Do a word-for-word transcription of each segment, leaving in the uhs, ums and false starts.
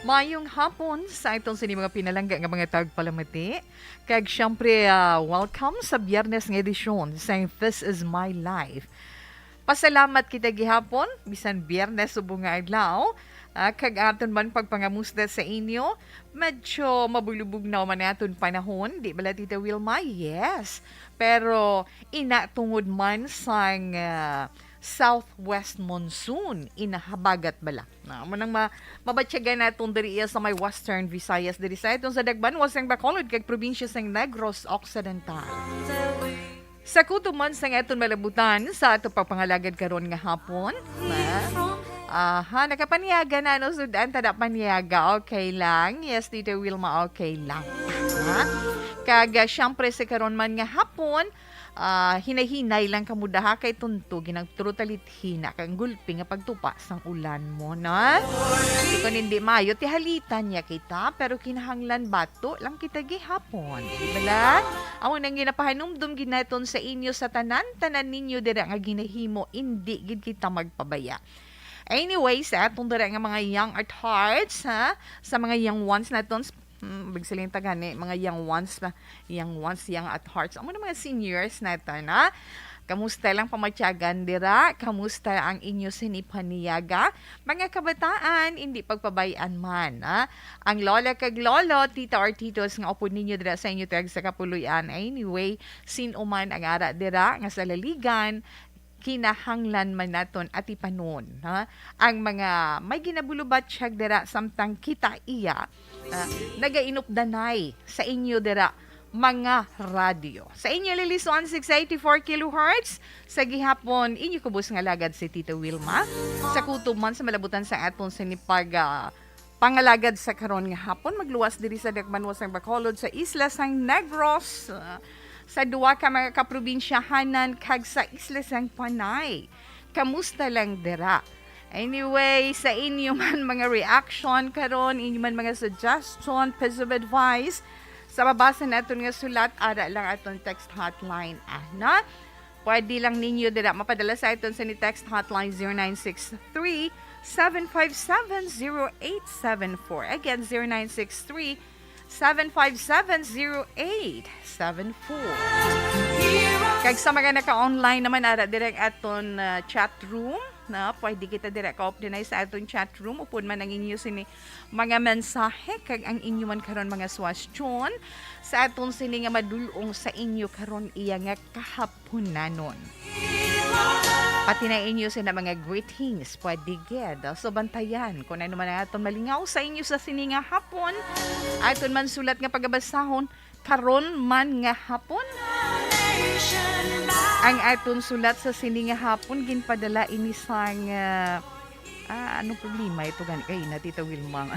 Mayong hapon sa itong sini mga pinalangga nga mga tagpalamati. Kag siyempre, ah, welcome sa Biyernes nga edisyon sa This Is My Life. Pasalamat kita gihapon, bisan Biyernes subong nga adlaw, ah, kag aton man pagpangamusta sa inyo. Medyo mabulubog na man aton panahon, di bala, Tita Wilma? Yes. Pero ina tungod man sang, ah, southwest monsoon, inahabagat bala. Na, amo nang ma-, mabatyagan naton diri iya sa may Western Visayas, diri sa aton sa Dagbanwa sang Bacolod kag probinsya sang Negros Occidental. Sa kutob man sang aton malabutan, sa ato pagpangalagad karon nga hapon, na, aha, nakapanyaga na, no? Sud-an ta na panyaga, okay lang. Yes, Tita Wilma, okay lang. Ha? Kag, ah, syempre, sa karon man nga hapon, ah, hinay-hinay lang kamo daha kay tunto ginagturo talit hina kang gulpi nga pagtupa sang ulan mo, no? Di kon hindi maayo, tihalitan niya kita, pero kinahanglan bato lang kita gihapon. Di bala? Amo nang ginapahanumdom gid naton sa inyo, sa tanan-tanan ninyo dira nga ginahimo, hindi gid kita magpabaya. Anyway, sa atong dira nga mga young at hearts, ha? Sa mga young ones naton, Hmm, big siling ta gani, mga young ones pa, young ones, young at hearts. Amo na mga seniors naton, ha? Kamusta lang pamatyagan dira? Kamusta ang inyo sini paniyaga? Mga kabataan, hindi pagpabayaan man, ha? Ang lola kag lolo, tita or titos nga upod ninyo dira sa inyo tag sa kapuloy-an. Anyway, sin-o man ang ara dira nga sa laligan, kinahanglan man naton atipanon, ha? Ang mga may ginabulubatyag dira samtang kita iya, ah, nagainupdanay sa inyo dira, mga radyo. Sa inyo, Lilis one six eighty-four kilohertz, sa gihapon, inyo kubos nga lagad si Tita Wilma. Sa kutob man sa malabutan sa aton sinipag, ah, pangalagad sa karon nga hapon, magluwas diri sa Dagbanwa sang Bacolod, sa isla sang Negros, ah, sa duwa ka mga kaprobinsyahanan, kag sa isla sang Panay. Kamusta lang dira? Anyway, sa inyo man mga reaction karon, inyo man mga suggestion, piece of advice, sa mabasa naton nga sulat, ara lang aton text hotline, ah, na? Pwede lang ninyo dira mapadala sa aton sa ni text hotline zero nine six three, seven five seven, zero eight seven four. Again, zero nine six three, seven five seven, zero eight seven four. Kag sa mga naka-online naman, ara dira ang aton, ah, chat room, na pwede kita dira ka-open sa aton chat room. Upod man ang inyo sini mga mensahe kag ang inyo man karon mga suwestyon sa aton sini nga madul-ong sa inyo karon iya nga kahap- punanon. Pati na inyo sina mga greetings, pwede gid. So, bantayan kung ano man ang aton malingaw sa inyo sa sini nga hapon. Aton man sulat nga pagabasahon, karon man nga hapon. Ang aton sulat sa sini nga hapon, ginpadala ini sang, ah, ah, anong problema ito gani? Kay na, Tita Wilma,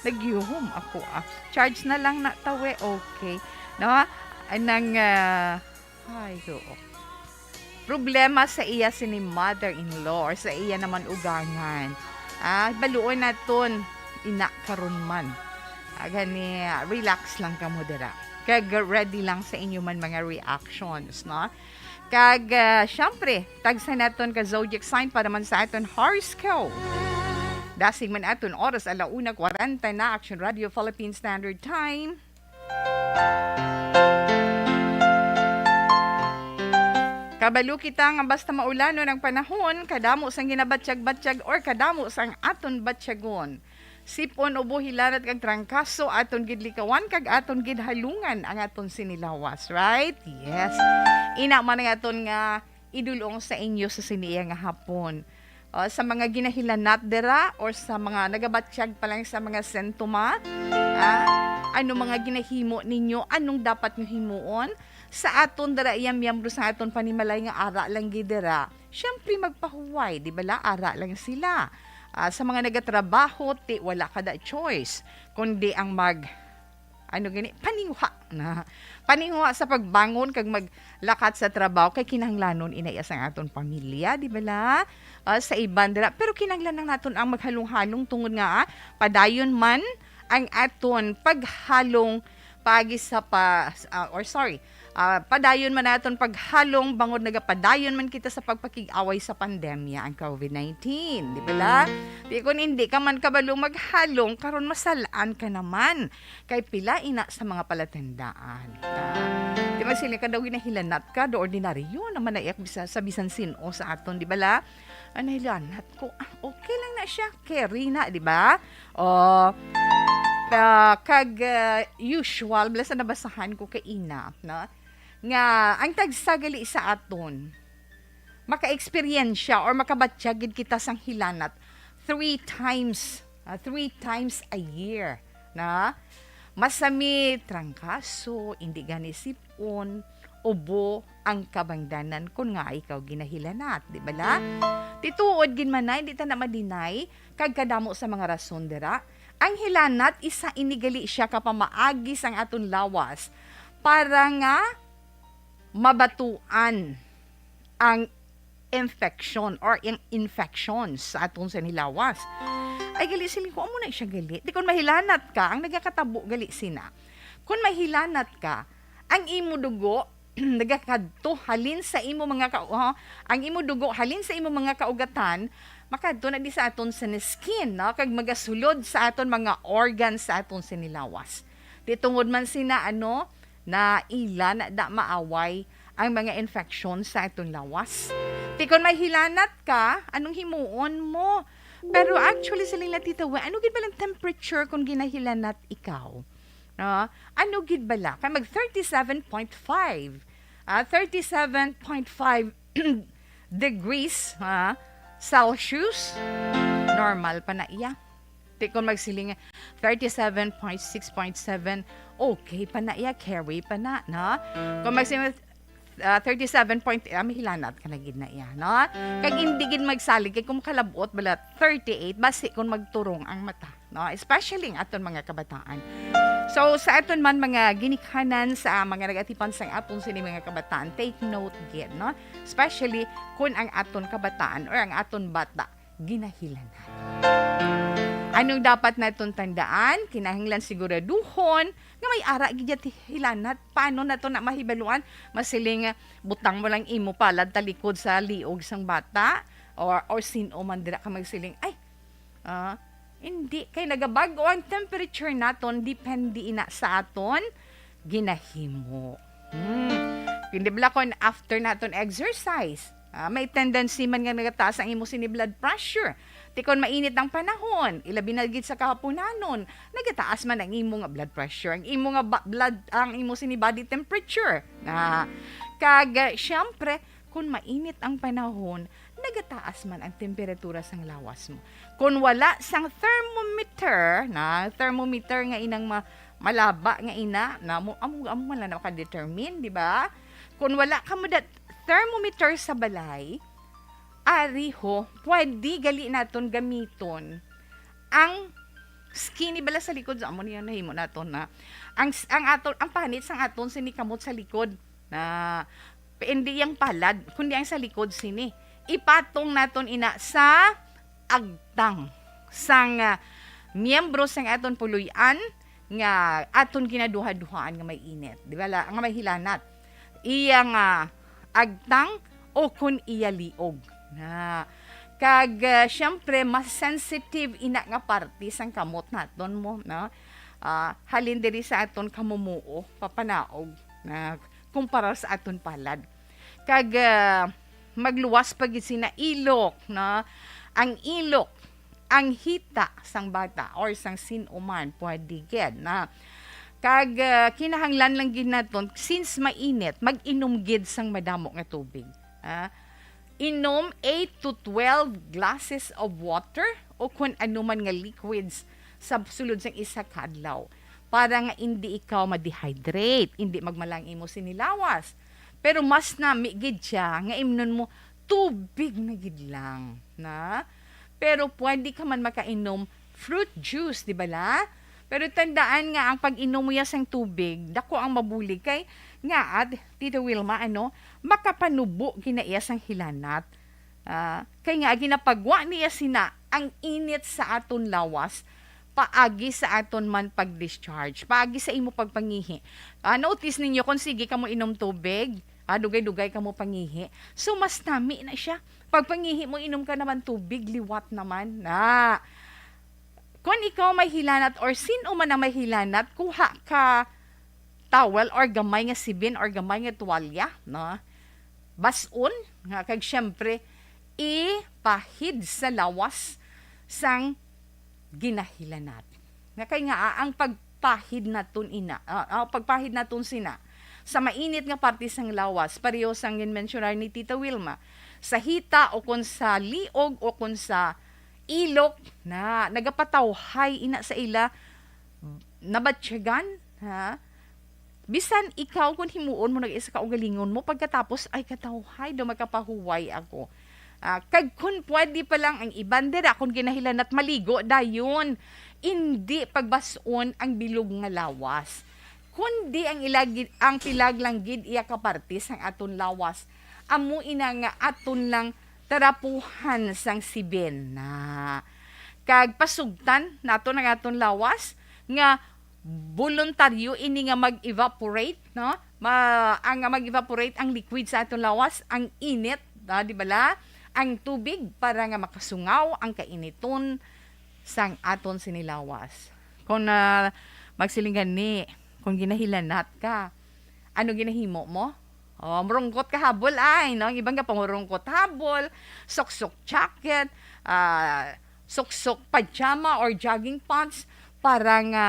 nagyuhom ako, ah. Charge na lang na tawe, okay. No? Anang, ah, Ay, oo. Problema sa iya sini mother-in-law or sa iya naman ugangan. Ah, baluon naton ina karon man. Ah, gani, ah, relax lang kamo dira. Kag ready lang sa inyo man mga reactions, no? Kag, ah, syempre, tagsa naton ka zodiac sign para man sa aton horoscope. Dasig man aton oras, ala una kwarenta na, Action Radio Philippine Standard Time. Kabalo kita nga basta maulanon ang panahon, kadamo sang ginabatyag-batyag or kadamo sang aton batyagon. Sip-on, ubo, hilanat kag trangkaso, aton gid likawan kag aton gid halungan ang aton sinilawas, right? Yes. Ina man ang aton nga idulong sa inyo sa sini iya nga hapon. Ah, sa mga ginahilanat dira or sa mga nagabatyag pa lang sa mga sentoma, ah, ano mga ginahimo ninyo, anong dapat nyo himuon? Sa aton dira iya miyembro sa aton panimalay nga ara lang gid dira, syempre magpahuway, di bala, ara lang sila. Ah, sa mga nagatrabaho, ti wala ka da choice kundi ang mag ano gani, paninguha na. Paninguha sa pagbangon kag maglakat sa trabaho kay kinahanglanon ina iya sang aton pamilya, di bala? Ah, sa iban dira. Pero kinahanglan lang naton ang maghalong-halong tungod nga, ah, padayon man ang aton paghalong pagi sa pa, ah, or sorry, Ah, padayon man naton paghalong bangod nagapadayon man kita sa pagpakig-away sa pandemya ang covid nineteen, di bala? Di kun hindi ka man kabalo maghalong, karon masalaan ka naman. Kay pila ina sa mga palatandaan. Ah, di man sila ka daw ginahilanat ka, do ordinaryo naman na iya bisa-, sa bisan sin-o sa aton, di bala? Ah, nahilanat ko. Ah, okay lang na siya. Carry na, di ba? O, ah, kag, ah, usual, bala sa nabasahan ko kaina, no? Nga, ang tagsa gali sa aton, maka-eksperyensya or makabatyag gid kita sang hilanat three times, ah, three times a year, na? Masami, trangkaso, indi gani sip-on, ubo ang kabangdanan kun nga ikaw ginahilanat, di bala? Tituod gid man na, hindi ta na madinay, kag kadamo sa mga rason dira. Ang hilanat, isa ini gali siya ka pamaagi sang aton lawas para nga mabatuan ang infection or ang infections sa aton sini lawas. Ay, gali, siling ko, amo na siya gali. Di kun mahilanat ka, ang nagakatabo gali sina. Kun mahilanat ka, ang imo dugo nagakadto halin sa imo mga ka-, oh, ang imo dugo halin sa imo mga kaugatan, makadto na di sa aton sa skin, no? Kag magasulod sa aton mga organs sa aton sini lawas. Di tungod man sina, ano, na ila na da maaway ang mga infection sa aton lawas. Ti kon mahilanat ka, anong himuon mo? Pero actually, siling na Tita Wen, ano gid ba lang temperature kung ginahilanat ikaw? No? Ano gid bala? Kay mag thirty-seven point five, ah, thirty-seven point five degrees, ah, Celsius, normal pa na iya. Ti kon magsiling thirty-seven point six point seven, okay pa na iya, carry pa na, no? Kung magsiling, ah, thirty-seven point, ah, mahilanat ka na gid na iya, no? Kag hindi gid magsalig, kay kung makalab-ot bala thirty-eight, basi kung magturong ang mata, no? Especially ang aton mga kabataan. So, sa aton man mga ginikanan, sa mga nagatipan sang aton sini mga kabataan, take note gid, no? Especially kung ang aton kabataan or ang aton bata ginahilanat. Anong dapat naton tandaan? Kinahanglan siguraduhon nga may ara gid ti hilanat. Paano nato na mahibaluan? Masiling, butang mo lang imo palad talikod sa liog sang bata, or, or sin-o man dira ka magsiling, "Ay, ah, hindi, kay nagabag-o ang temperature naton, depende ina sa aton ginahimo." Hmm. Hindi bala kon after naton exercise, ah, may tendency man nga nagataas ang imo sini blood pressure. Ti kon mainit ang panahon, ilabi na gid sa kahaponanon, nagataas man ang imo nga blood pressure, ang imo nga ba-, blood, ang imo sini body temperature. Na, kag, ah, siyempre, kon mainit ang panahon, nagataas man ang temperatura sang lawas mo. Kon wala sang thermometer, na thermometer nga inang ma-, malaba nga ina, na mo, amo, amo man lang maka-determine, di ba? Kon wala ka mo dat thermometer sa balay, ari ho, pwede gali naton gamiton ang skin ni bala sa likod, sa amo niya nahimo naton na ang s-, ang aton, ang panit sang aton sini kamot sa likod na hindi yang palad, kundi ang sa likod sini. Ipatong naton ina sa agtang sang, ah, miyembro sang aton puloy-an nga aton ginaduha-duhaan nga may init, di ba la-, nga may hilanat. Iya nga agtang o kun iya liog. Na, kag, ah, siyempre, mas sensitive ina nga parte sang kamot naton mo, no? Ah, halin diri sa aton kamumuo, papanaog, na kumpara sa aton palad. Kag, ah, magluwas pa gid sina ilok, no? Ang ilok, ang hita sang bata or sang sin-o man, pwede gid na. Kag, ah, kinahanglan lang gid naton, since mainit, mag-inom gid sang madamo nga tubig. Ah, inom eight to twelve glasses of water o kun ano man nga liquids sa sulod sang isa ka adlaw para nga indi ikaw ma-dehydrate, indi magmala ang imo sini lawas. Pero mas nami gid siya nga imnon mo tubig na gid lang, na? Pero pwede ka man makainom fruit juice, di ba la? Pero tandaan nga ang pag-inom mo ya sang tubig, dako ang mabulig kay nga at Tita Wilma, ano, makapanubo gid na iya sang hilanat. Ah, kay nga ginapagwa niya sina ang init sa aton lawas paagi sa aton man pag-discharge, paagi sa imo pagpangihi. Ah, notice ninyo, kung sige kamo inom tubig, ah, dugay-dugay kamo pangihi. So, mas nami na siya. Pagpangihi mo, inom ka naman tubig, liwat naman. Na, kung ikaw may hilanat or sino man ang may hilanat, kuha ka towel or gamay nga sibin or gamay nga tuwalya, no? Bas-on, nga kag siyempre, ipahid sa lawas sang ginahilanat. Nga kay nga, ah, ang pagpahid naton ina, ah, ah, pagpahid naton sina sa mainit nga parte sang lawas, pareho sang ginmensyonar ni Tita Wilma, sa hita o kon sa liog o kon sa ilok, na nagapatawhay ina sa ila nabatyagan, ha? Bisan ikaw, kung himuon mo nag-isa ka ugalingon mo, pagkatapos, "Ay, katawhay daw, makapahuway ako." Ah, kag kun pwede pa lang ang iban dira, kung ginahilanat, maligo dayon. Indi pagbas-on ang bilog nga lawas, kundi ang ilagid, ang pilag lang gid iya ka parte sang aton lawas. Amo ina nga aton lang tarapuhan sang sibin na. Kag pasugtan naton ang aton lawas nga boluntaryo ini nga mag-evaporate, no? Ma-, ang mag-evaporate ang liquid sa aton lawas, ang init, ah, di bala? Ang tubig para nga makasungaw ang kainiton sang aton sini lawas. Kung, ah, magsiling gani, kung ginahilanat ka, ano ginahimo mo? Oh, murungkot ka habol ay, no? Ang iban nga pangurungkot habol, suksok jacket, ah, suksok pajama or jogging pants para nga,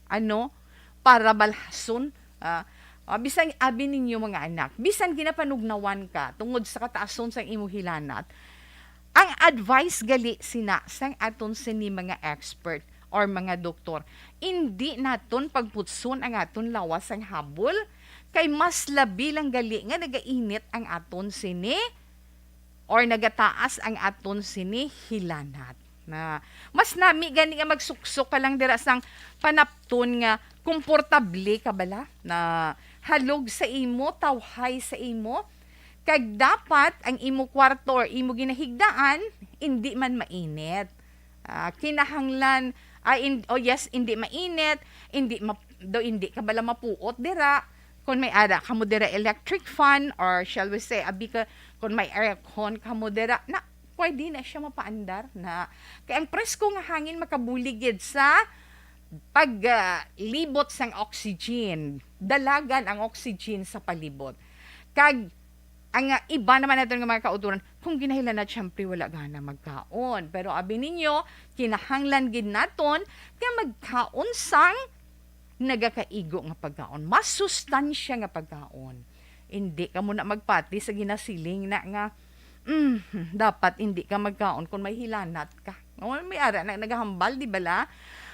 ano, para balhason. Ah, ah, bisan abi ninyo, mga anak, bisan ginapanugnawan ka tungod sa kataason sang imo hilanat, ang advice gali sina sang aton sini mga expert or mga doktor, indi naton pagputson ang aton lawas sang habol, kay mas labi lang gali nga nagainit ang aton sini or nagataas ang aton sini hilanat. Na mas nami gani nga magsuksok ka lang dira sang panapton nga komportable ka bala, na halog sa imo, tawhay sa imo. Kag dapat ang imo kwarto or imo ginahigdaan indi man mainit. Ah, kinahanglan, ah, in-, oh yes, indi mainit, indi map-, do indi ka bala mapuot dira. Kung may ara kamo dira electric fan, or shall we say, abi ka, kung may aircon kamo dira, na pwede na siya mapaandar na. Kay ang presko nga hangin makabulig gid sa pag, ah, libot sang oxygen. Dalagan ang oxygen sa palibot. Kag ang, ah, iba naman naton nga mga kauturan, kung ginahilanat, syempre, wala gana magkaon. Pero abi ninyo, kinahanglan gid naton nga magkaon sang nagakaigo nga pagkaon, masustansya nga pagkaon. Hindi ka mo na magpati sa ginasiling na nga, "Mm, dapat hindi ka magkaon kung may hilanat ka." Oh, may ara na nagahambal, di bala?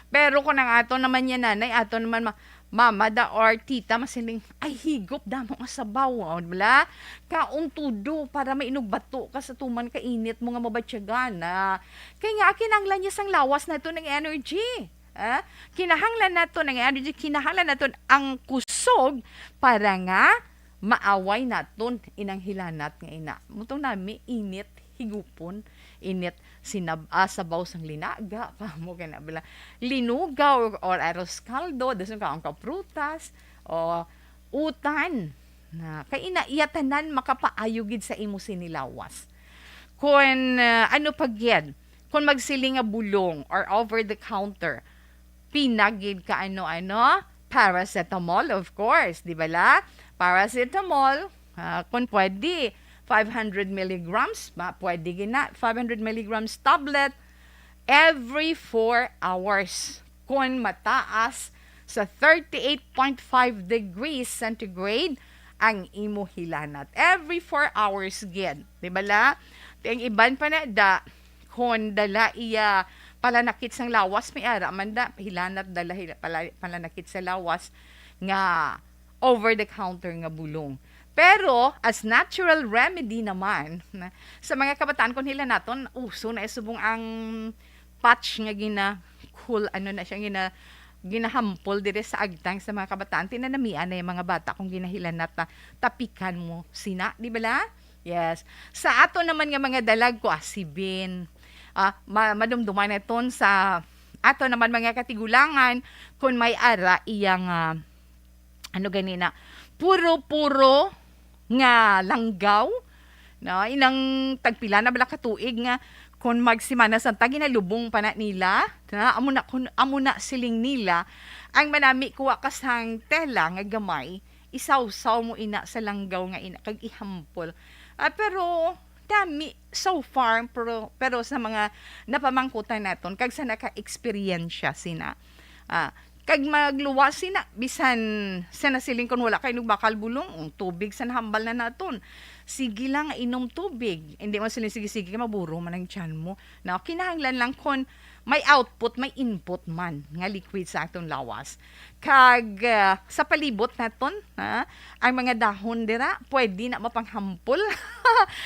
Pero kung ang ato naman yan, nanay, ato naman ma-, mama da or tita, masiling, "Ay, higop, damo nga sabaw." Oh, di bala? Kaon tudo para mainugbato ka sa tuman ka init mo nga mabatyagan, ah. Kay nga, kinahanglan niya sang lawas na ito ng energy. Ah, kinahanglan naton ang energy, kinahanglan naton ang kusog para nga maaway naton inang hilanat nga ina. Mutong nami init higupon, init sinab-, ah, sabaw sang linaga, kamo kay na bala linugaw or, or arroz caldo, dason ka ang kaprutas, o utan. Na, kay ina, iya tanan makapaayo gid sa imo sinilawas. Kung, ah, ano pa gid, kung magsiling nga bulong or over the counter, pinagid ka ano-ano, paracetamol, of course, di ba la? Paracetamol, ah, kung pwede, five hundred milligrams, ma-, pwede gina, five hundred milligrams tablet every four hours. Kung mataas sa thirty-eight point five degrees centigrade ang imo hilanat. Every four hours gid, di ba la? Ang iban pa na da, kung dala iya palanakit sang lawas, may ara man da, hilanat dala hila-, pala-, palanakit sa lawas nga over the counter nga bulong. Pero as natural remedy naman, na, sa mga kabataan, kung hila naton, uso na subong ang patch nga gina-cool, ano na siya, gina-, ginahampol dire sa agtang sa mga kabataan. Tinanamian na yung mga bata kung ginahilanat na tapikan mo sina, di ba la? Yes. Sa ato naman nga mga dalag ko, ah, sibin, ah, ma-, madumduman naton sa Ato naman, mga katigulangan, kung may ara iyang, ah, ano gani na, puro-puro nga langgaw, no? Inang tagpila na bala ka tuig nga kung magsimana sa tag ginalubong pa na nila, na amo na, kun, amo na siling nila, ang manami kuha ka sang tela nga gamay, isawsaw mo ina sa langgaw nga ina, kag ihampol. Ah, pero dami so far, pero, pero sa mga napamangkutan naton, kag sa naka-eksperyensya sina, ah, kag magluwas sina, bisan sa nasiling kon wala kay nugbakal bulong, ang tubig sa nahambal na naton. Sige lang, inom tubig. Hindi mo siling sige-sige, kay maburo man ang tiyan mo. No, kinahanglan lang kon may output, may input man nga liquid sa aton lawas. Kag, ah, sa palibot naton, ha, ang mga dahon dira, pwede na mapanghampol.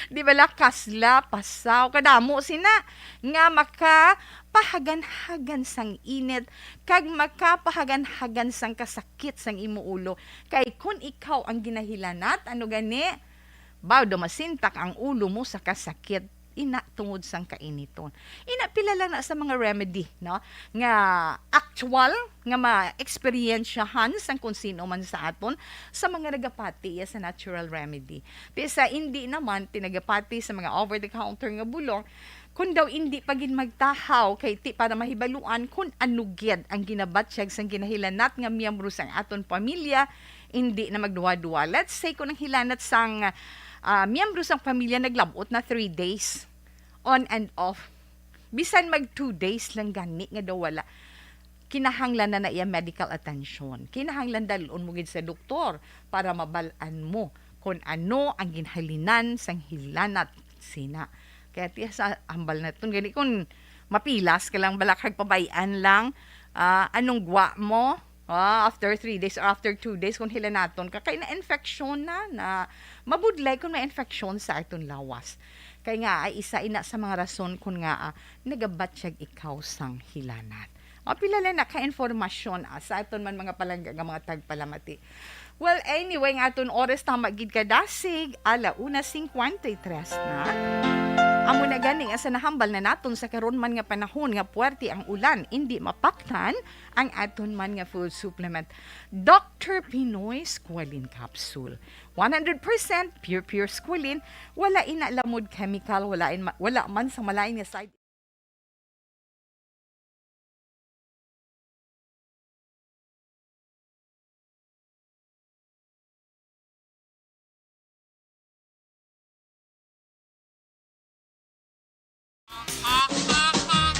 Di bala, kasla, pasaw, kadamo sina nga makapahaganhagan sang init, kag makapahaganhagan sang kasakit sang imo ulo. Kay kun ikaw ang ginahilanat, ano gani? Baw daw masintak ang ulo mo sa kasakit, ina tungod sang kainiton. Ina, pila lang na sa mga remedy, no, nga actual nga ma-eksperyensyahan sang kung sino man sa aton sa mga nagapati iya sa natural remedy. Bisa indi naman ti nagapati sa mga over-the-counter nga bulong, kun daw indi pa gid magtahaw kay ti para mahibaluan kun ano gid ang ginabatyag sang ginahilanat nga miyembro sang aton pamilya, indi na magduwa-duwa. Let's say, kung ang hilanat sang, ah, miyembro sang pamilya naglab-ot na three days, on and off, bisan mag two days lang gani nga daw wala, kinahanglan na na iya medical attention. Kinahanglan dalon mo gid sa doktor para mabal-an mo kung ano ang ginhalinan sang hilanat sina. Kaya tiya sa hambal naton gani, kung mapilas ka lang bala kag pabay-an lang, ah, anong gwa mo? Ah, after three days or after two days, kung hilanaton ka, kay na-infection na, na mabudlay kung may infection sa aton lawas. Kay nga, ay isa ina sa mga rason kung nga, ah, nagabatyag ikaw sang hilanat. O, pila lang na ka informasyon, ah, sa aton man mga palangga nga mga tagpalamati. Well, anyway, ang aton oras tama gid kadasig, ala una cincuenta y tres na. Amo na gani nga sa nahambal na naton sa karon man nga panahon nga puwerte ang ulan, indi mapaktan ang aton man nga food supplement. Doctor Pinoy Squalene Capsule. One hundred percent pure, pure squalene, wala ina lamod chemical, wala in ma-, wala man sa malain nga side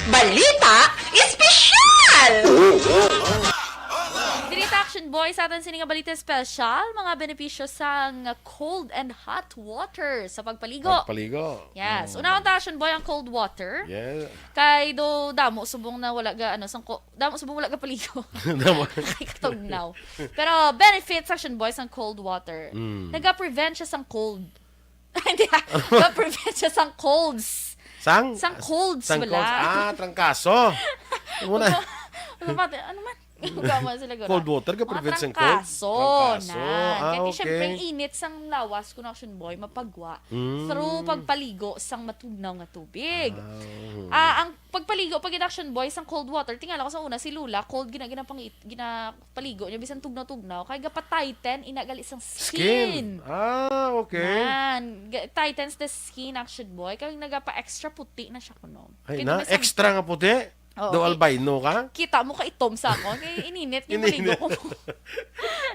Balita Espesyal! Diri ta, Action Boy, sa aton sini nga balita espesyal, mga benepisyo sang cold and hot water sa pagpaligo. Pagpaligo. Yes. Unahon ta, Action Boy, ang cold water. Yeah. Kay do damo subong na wala ga ano sang ko, damo subong wala ga paligo. Damo. Kay katugnaw. Pero benefits, Action Boy, sang cold water. Mm. Naga-prevent siya sang cold. Hindi, ah. Naga-prevent siya sang colds. Sang? Sang colds, Sang wala. Colds. Ah, trangkaso. Ano na? Ano ba? Ano man? Gama sila gura. Cold water ka prevent sang cold? Trangkaso. Trangkaso. Nan. Ah, Kaya di, syempre, okay. Ang init sang lawas, kung Action Boy, mapagwa. Mm. Through pagpaligo sang matugnaw nga tubig. Ah, Ah, ang pagpaligo pag Action Boy sang cold water, tingala ko sa una si Lola, cold gina ginapangit ginapaligo niya bisan tugnaw-tugnaw kay gapa-tighten ina gali sang skin. Skin. Ah, okay. Nan, ga- tightens the skin, Action Boy. Kay nagapa-extra puti na siya kuno. Ay Kay na, di bisan- extra nga puti. Oo, Do kay- albino ka? Kita mo ka itom sa ako. Kay ininit yung Ininit. paligo ko.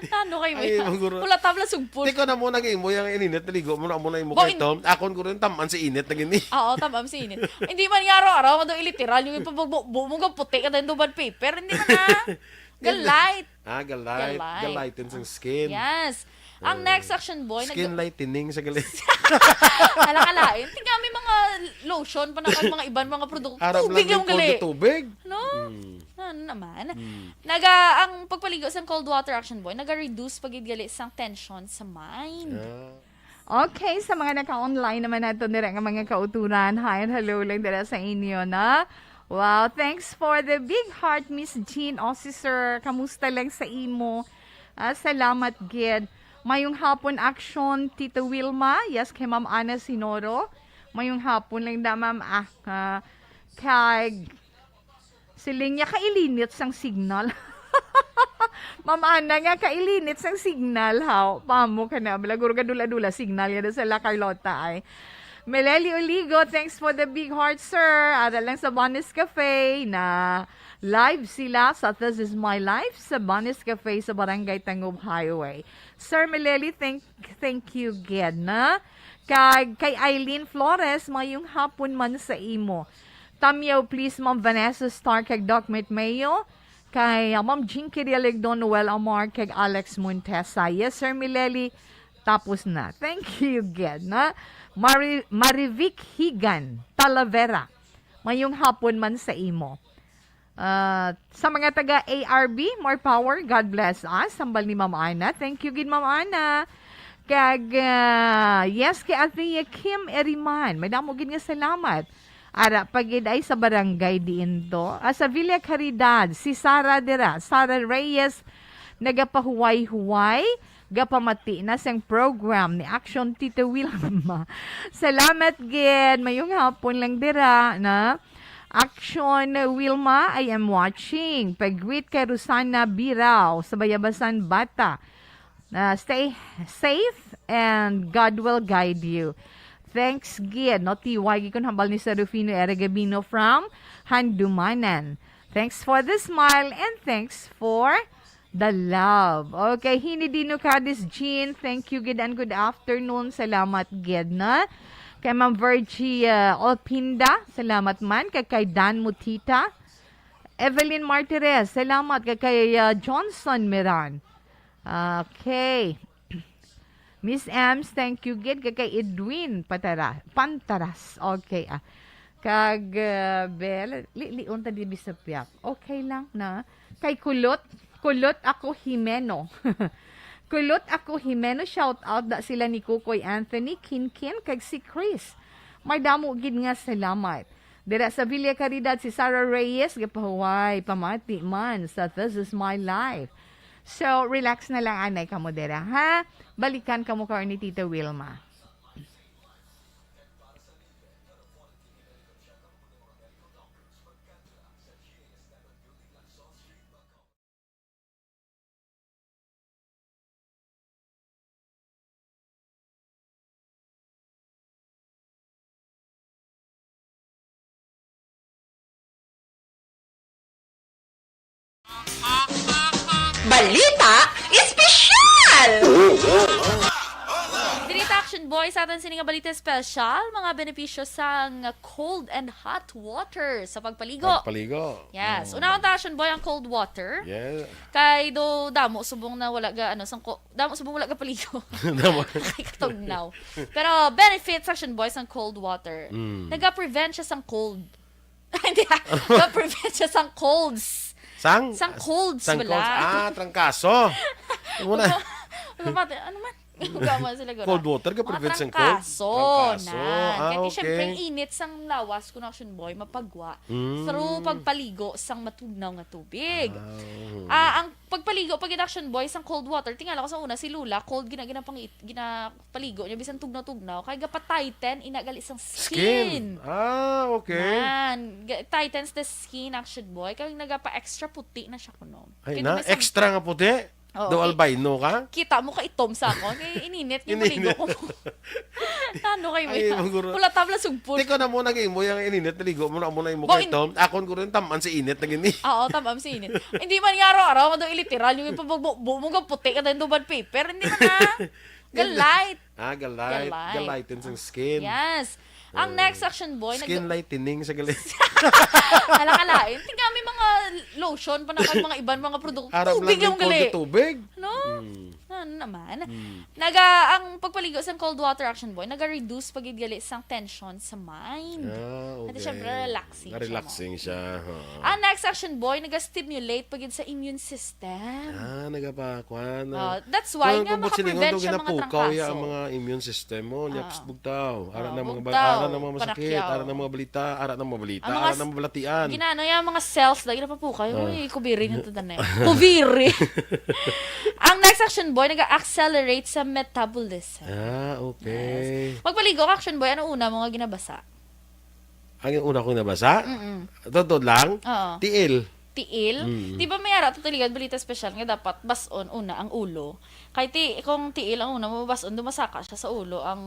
Tano kay mo. Ay, maguro. Wala tabla sugpon. Di ko na mo nag-imo yung ininit, naligo mo na mo na imo Boy, kay Tom. Akon ko rin taman si init na gini. Oo, tamam si init. Hindi man nga araw-araw, mado iliteral yung ipabugbo mo nga puti ka tayo duban paper. Hindi man na. Galight. Ah, galight. Galight. Galighten sang skin. Yes. Ang next, Action Boy, nag- Skin lightening sa galit. Alakalain. Tingnan, may mga lotion pa na kag mga iban mga produkto. Aram Tubig lang yung yung cold gali. na tubig. No? Hmm. Ano naman? Hmm. Naga, ang pagpaligo sa cold water, Action Boy, naga-reduce pa gid gali sang tension sa mind. Ah. Okay, sa mga naka-online naman nato dira nga mga kauturan, hi and hello lang dira sa inyo, na. Wow, thanks for the big heart, Miss Jean. O, si Sir, kamusta lang sa imo? Ah, salamat gid. Mayong hapon, Action, Tito Wilma. Yes, kay Ma'am Ana Sinoro. Mayong hapon lang da, Ma'am. Ah, ah, kay Siling niya, "Kailinit sang signal." Ma'am Ana nga, "Kailinit sang signal, haw." Pamo ka na, bala, guro ka dula-dula signal nga sa La Carlota ay. Meleli Oligo, thanks for the big heart, sir. Ara lang sa Bonnie's Cafe na live sila sa This Is My Life sa Bonnie's Cafe sa Barangay Tangub Highway. Sir Meleli, thank, thank you gid, na. Kag kay Eileen Flores, mayong hapon man sa imo. Tamyaw, please, Ma'am Vanessa Star kag Doc Mitmeo. Kay, ah, Ma'am Jinky Dialegdon, Noel Amar, kag Alex Montesa. Yes, Sir Mileli, tapos na. Thank you, gid, na. Mari-, Marivic Higan Talavera, mayong hapon man sa imo. Ah, sa mga taga A R B, more power, God bless us. Sambal ni Ma'am Ana. Thank you gid, Ma'am Ana. Kag, ah, yes, kay Athea Kim Eriman. Madamo gid nga salamat. Ara pa gid ay sa barangay diin to. Ah, sa Villa Caridad, si Sara dira, Sara Reyes, nagapahuway-huway, gapamati na sang program ni Action Tita Wilma. Salamat gid. Mayong hapon lang dira, na. Action Wilma, I am watching. Pag-greet kay Rosana Birao sa Bayabasan Bata. Ah, stay safe and God will guide you. Thanks gid, no, T Y, gid kun hambal ni Serafino Eragabino from Handumanan. Thanks for the smile and thanks for the love. Okay, Hini Dino Cadiz Jean, thank you gid and good afternoon. Salamat gid, na. Kay Ma'am Virgie, uh, Olpinda, salamat man. Kay, kay Dan Mutita, Evelyn Martires, salamat. Kay, kay, uh, Johnson Miran. Okay. Miss Ems, thank you gid. Kay, kay Edwin Patara-, Pantaras. Okay, ah. Kag, uh, Bel, li-, lion ta di bisapiak. Okay lang na. Kay Kulot, Kulot ako Jimeno. Kulot ako Jimeno, shout out da sila ni Kukoy Anthony, Kinkin, kag si Chris. May damo gid nga salamat. Dira sa Villa Caridad, si Sarah Reyes, gapahuway, pamati man sa This Is My Life. So, relax na lang, anay kamo dira, ha? Balikan kamo karon ni Tita Wilma. Balita Espesyal! Diri ta, Action Boy, sa aton sini nga balita espesyal, mga benepisyo sang cold and hot water sa pagpaligo. Pagpaligo. Yes. Mm. Unahon ta, Action Boy, ang cold water. Yeah. Kay do damo subong na wala ga, ano, sang ko-, damo subong wala ga paligo. Damo. Kay katugnaw. Pero benefits, Action Boy, sang cold water. Mm. Naga-prevent siya sang cold. Hindi, ah. Naga-prevent siya sang colds. Sang? Sang colds, sang bala. Colds. Ah, trangkaso. Ano na? Ano man? Ano man? Gama sila gura. Cold water ka prevent sang cold? Trangkaso. Trangkaso. Ah, kaya okay. Siyempre, ang init sang lawas, kun, Action Boy, mapagwa. Mm. Through pagpaligo sang matugnaw nga tubig. Ah, oo. Ah, ang pagpaligo pa gid, Action Boy, sang cold water. Tingala ko sa una, si Lola, cold gina-, ginapang-, ginapaligo niya, bisan tugnaw-tugnaw. Kay gapa-tighten, ina gali sang skin. Skin. Ah, okay. Man, ga-, tightens the skin, Action Boy. Kay nagapa-extra puti na siya kuno. Ay, kay na, extra nga puti? Oo, do okay. Albino ka? Kita mo ka itom sa ako. Kay ininit niya maligo ko. Ano kayo? Ay, yan? Wala tabla sugpon. Tiko na mo nag-imo yung ininit, naligo mo na mo na imo kay Tom. Akon ko rin, taman si init na gini. Oo, taman si init. Hindi man nga araw-araw, madong iliteral yung ipabagbo mo, puti ka tayo bad paper. Hindi man na. Galight. Ah, galight. Galight. Galight ang skin. Yes. Ang next, Action Boy, nag- Skin lightening sa gali. Hala ka lain. Tingnan, may mga lotion pa na kag mga iban, mga produkto. Aram lang tubig yung gali. Tubig. No? Hmm. Ano naman? Hmm. Naga, ang pagpaligo sa cold water, Action Boy, naga-reduce pa gid gali sang tension sa mind. Ah, okay. At syempre, relaxing siya. Relaxing siya. Ang next, Action Boy, naga-stimulate pa gid sa immune system. Ah, nagapakuan. Ah, that's why nga makaprevent siya mga trangkaso. Ang mga immune system mo, nya, psst, bugtaw. Ara na mga ba-, ara na mga masakit, ara na mga balita, ara na mga balita, ara na mga balatian. Ginano ya mga cells, lagi na papukaw. Uy, kubiri na to, danay. Kubiri. Ang next, Action Boy, nag-accelerate sa metabolism. Ah, okay. Yes. Magpaligo ka, Action Boy, ano una mo nga ginabasa? Ang una kong nabasa? Mm-mm. Totoo lang? Oo. Tiil. Tiil? Mm. Di ba may ara to tuligan balita special nga dapat bas-on una ang ulo? Kay ti-, kung tiil ang una mo, bas-on, dumasaka siya sa ulo. Ang,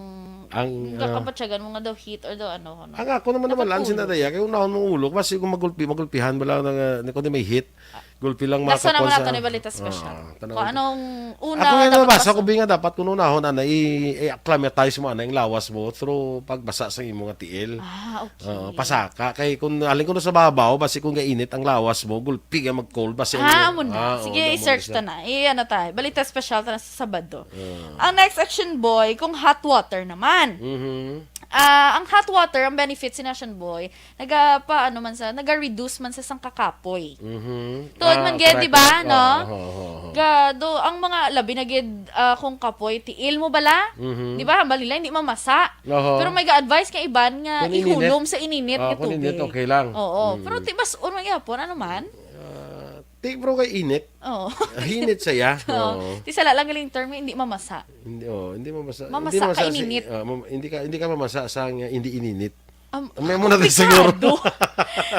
Ang, ang ah, kabatyagan mo nga daw heat or daw ano, ano. Ang ako naman Dapat naman, lang ulo. Sinadaya, kay unahon mong ulo, basi kung magulpi, magulpihan ba lang na, na kung di may heat, gulpi lang Laso naman makakapon nato sa ni balita special. Ah, tanaw. Kung anong una Ako nga dapat nabasa bas-on. Ko, bi nga dapat kung unahon, ana, i-, i-acclimatize mo, ana, yung lawas mo through pagbasa sa imo nga tiil. Ah, okay. Oo, pasaka. Kay kung alin ko na sa babaw, basi kung gainit ang lawas mo, gulpi nga mag-cold, basi Ah, ang amo na. Ah, oo, Sige, amo na i-search siya. Ta na. I-, ano ta, balita special ta na sa Sabado. Ah. Ang next, Action Boy, kung hot water naman. Mhm. Ah, ang hot water, ang benefits ni Action Boy, naga, pa, ano man sa, naga-reduce man sa sang kakapoy. Mhm. Tuod man Ah, gid, di correct, ba, correct. no? Oo, oo, oo, oo. Ga, do, ang mga labi na gid, ah, kung kapoy, tiil mo bala? Mhm. Di ba? Hambal nila, hindi mamasa. Oho. Pero may ga-advise ka iban nga Kung ininit. Ihulom sa ininit Ah, nga kung ininit, tubig. Okay lang. Oo. Mm. Pero ti bas-on man gyapon, ano man? Ah, ti, pero kay init. Oo. Ah, init saya. Oo. Oo. Ti sala lang galing term, hindi mamasa. Hindi, oh, hindi mamasa. Mamasa Hindi mamasa ka sa, ininit. Ah, mam-, hindi ka, hindi ka mamasa sa nga hindi ininit. Am-, May mo na komplikado. Siguro.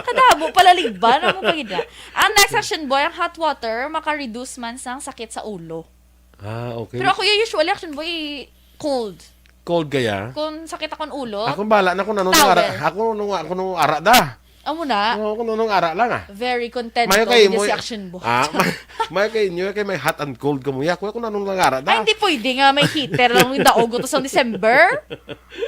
Kadamo pala liban, amo pa gid na. Ang next, Action Boy, ang hot water, maka-reduce man sang sakit sa ulo. Ah, okay. Pero ako, yung usually, Action Boy, cold. Cold kaya? Kung sakit akong ulo, Ako bala na kung ano Towel. Nung ara, ako nung, ako nung ara da. Amo na. Oo, kung nung ara lang, ah. Very content Mayo ko kay niya mo, si Action Boy. Ah, may, mayo kay inyo, kay may hot and cold ka mo. Ya, kuya, kung anong nangara da. Ay, hindi pwede nga may heater lang yung daog to sa December.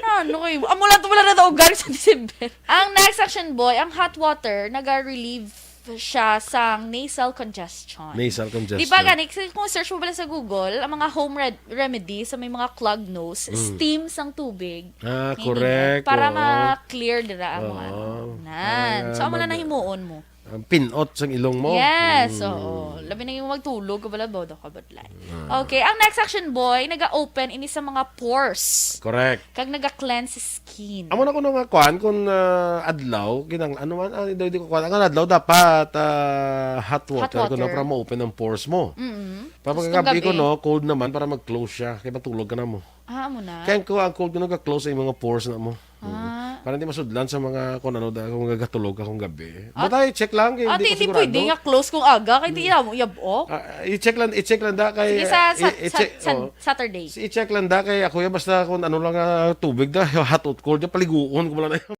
Ano kayo? Amo lang to, wala na daog galing sa December. Ang next, Action Boy, ang hot water, naga-relieve siya sang nasal congestion. Nasal congestion. Di ba gani, kasi kung search mo pala sa Google, ang mga home red-, remedy sa may mga clogged nose, Mm. steam sang tubig. Ah, Hindi correct. na. Para Oo. ma-clear dira ang mga Oo. ano. Nan. Para So, amo na mag-, nahimuon mo. ang pinot sang ilong mo. Yes, Mm. oo. Labi na yung magtulog ka pala, bodo ka ba, like? Ah. Okay, ang next, Action Boy, naga-open ini sa mga pores. Correct. Kag naga-cleanse skin. Amo na kuno nga kuan, kung, ah, adlaw, kinang-, ano man, ah, hindi, hindi ko kuan. Ang adlaw dapat, ah, hot Hot water, kuno, water. Para ma-open ang pores mo. Mm-mm. Para Tapos pagkagabi kung gabi? Kuno, cold naman para mag-close siya. Kaya matulog ka na mo. Ah, amo na. Kaya ko ang cold kuno, ga-close ang mga pores na mo. Ah. Mm. Para hindi masudlan sa mga kung ano da, kung gagatulog ka kung gabi. At But I check lang, kay Ate, hindi ko hindi sigurado. Pwede nga close kung aga, kay di mo yabok. Ah, i-check lang, i-check lang da kay, Sige, sa, sa, i-, i-check, sa, sa oh. Saturday. Si i-check lang da kay ako yan, basta kung ano lang, ah, tubig da, hot or cold, yan, paliguon ko lang na yan.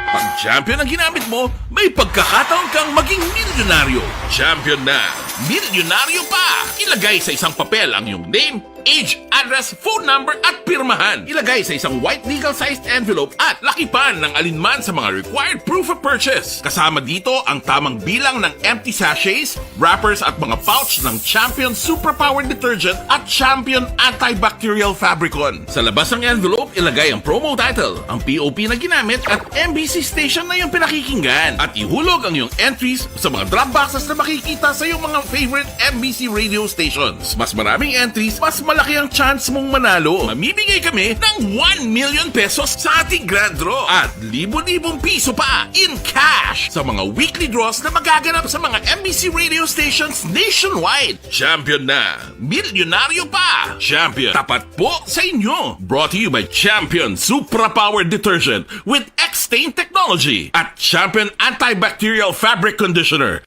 Pag Champion ang ginamit mo, may pagkakataon kang maging milyonaryo. Champion na, milyonaryo pa! Ilagay sa isang papel ang iyong name, age, address, phone number, at pirmahan. Ilagay sa isang white legal-sized envelope at lakipan ng alinman sa mga required proof of purchase. Kasama dito ang tamang bilang ng empty sachets, wrappers, at mga pouch ng Champion Superpower Detergent at Champion Antibacterial Fabricon. Sa labas ng envelope, ilagay ang promo title, ang P O P na ginamit, at M B C station na iyong pinakikinggan. At ihulog ang iyong entries sa mga drop boxes na makikita sa iyong mga favorite M B C radio stations. Mas maraming entries, mas malaki ang chance mong manalo. Mamimigay kami ng one million pesos sa ating grand draw at libo-libong piso pa in cash sa mga weekly draws na magaganap sa mga M B C radio stations nationwide. Champion na! Milyonaryo pa! Champion, tapat po sa inyo! Brought to you by Champion Supra Power Detergent with X-Stain Technology at Champion Antibacterial Fabric Conditioner.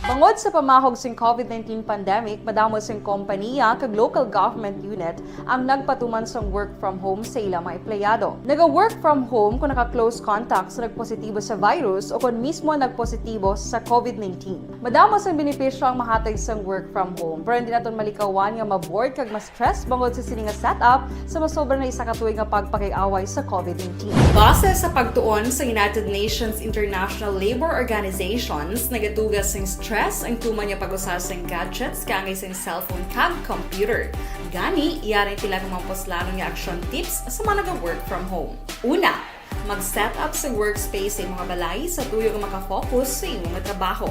Bangod sa pamahog sing COVID nineteen pandemic, madamo sing kompanya kag local government unit ang nagpatuman sang work from home sa ila mga empleyado. Naga-work from home kung naka-close contact sa nagpositibo sa virus o kon mismo nagpositibo sa COVID nineteen. Madamo sang benepisyo ang mahatag sang work from home, pero hindi naton malikawan nga ma-bored kag ma-stress bangod sa sini nga setup sa masobra na isa ka tuig nga pagpakig-away sa COVID nineteen. Base sa pagtuon sa United Nations International Labour Organizations, nagatuga sing stress ang tuman nga pag-usa sing gadgets kaangay sing cellphone kag computer. Gani, yari tila nga mga puslanon nga action tips sa mga naga-work from home. Una, mag-set up sa workspace sa imong balay sa tuyo nga maka-focus sa imong trabaho.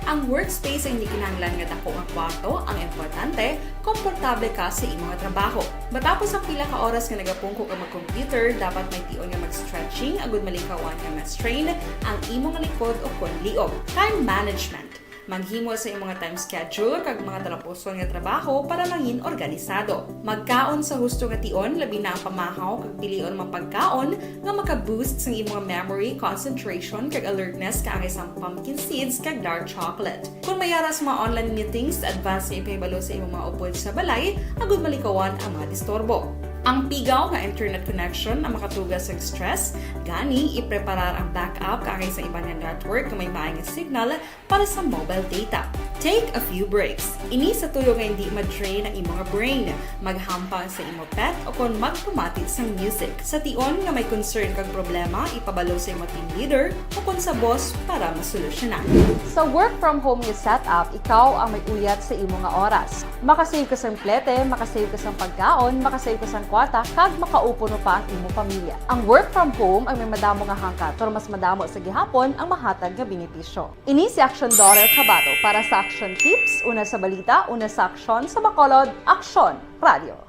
Ang workspace ay hindi kinahanglan nga dako nga kwarto, ang importante, komportable ka sa imong trabaho. Matapos ang pila ka oras nga nagapungko ka mag-computer, dapat may tion nga mag-stretching agud malikawan nga ma-strain ang imong likod o kon liog. Time management. Maghimo sa imong mga time schedule kag mga talapuson nga trabaho para mangin organisado. Magkaon sa husto nga tion, labi na ang pamahaw kag pilion mga pagkaon nga maka-boost sang imong memory, concentration, kag alertness kaangay sang pumpkin seeds kag dark chocolate. Kung may ara sa mga online meetings, advance nga ipahibalo sa imong mga upod sa balay agud malikawan ang mga disturbo. Ang pigaw nga internet connection ang makatuga sa stress, gani ipreparar ang backup kaangay sa iban nga network nga may maay nga signal para sa mobile data. Take a few breaks. Ini sa tuyo nga hindi ma-drain ang imo nga brain. Maghampang sa imo pet o kon magpamati sang music. Sa tion nga may concern kag problema, ipabalo sa imo team leader o kon sa boss para masolusyonan. Sa work from home nga setup, ikaw ang may uyat sa imo nga oras. Makasave ka sang plete, makasave ka sang pagkaon, makasave ka sang kwarta, kag makaupuno pa ang imo pamilya. Ang work from home ang may madamo nga hangkat, pero mas madamo sa gihapon ang mahatag nga benepisyo. Ini si Action Daughter Kabato para sa Action Tips, una sa balita, una sa aksyon, sa Bacolod, Aksyon Radio.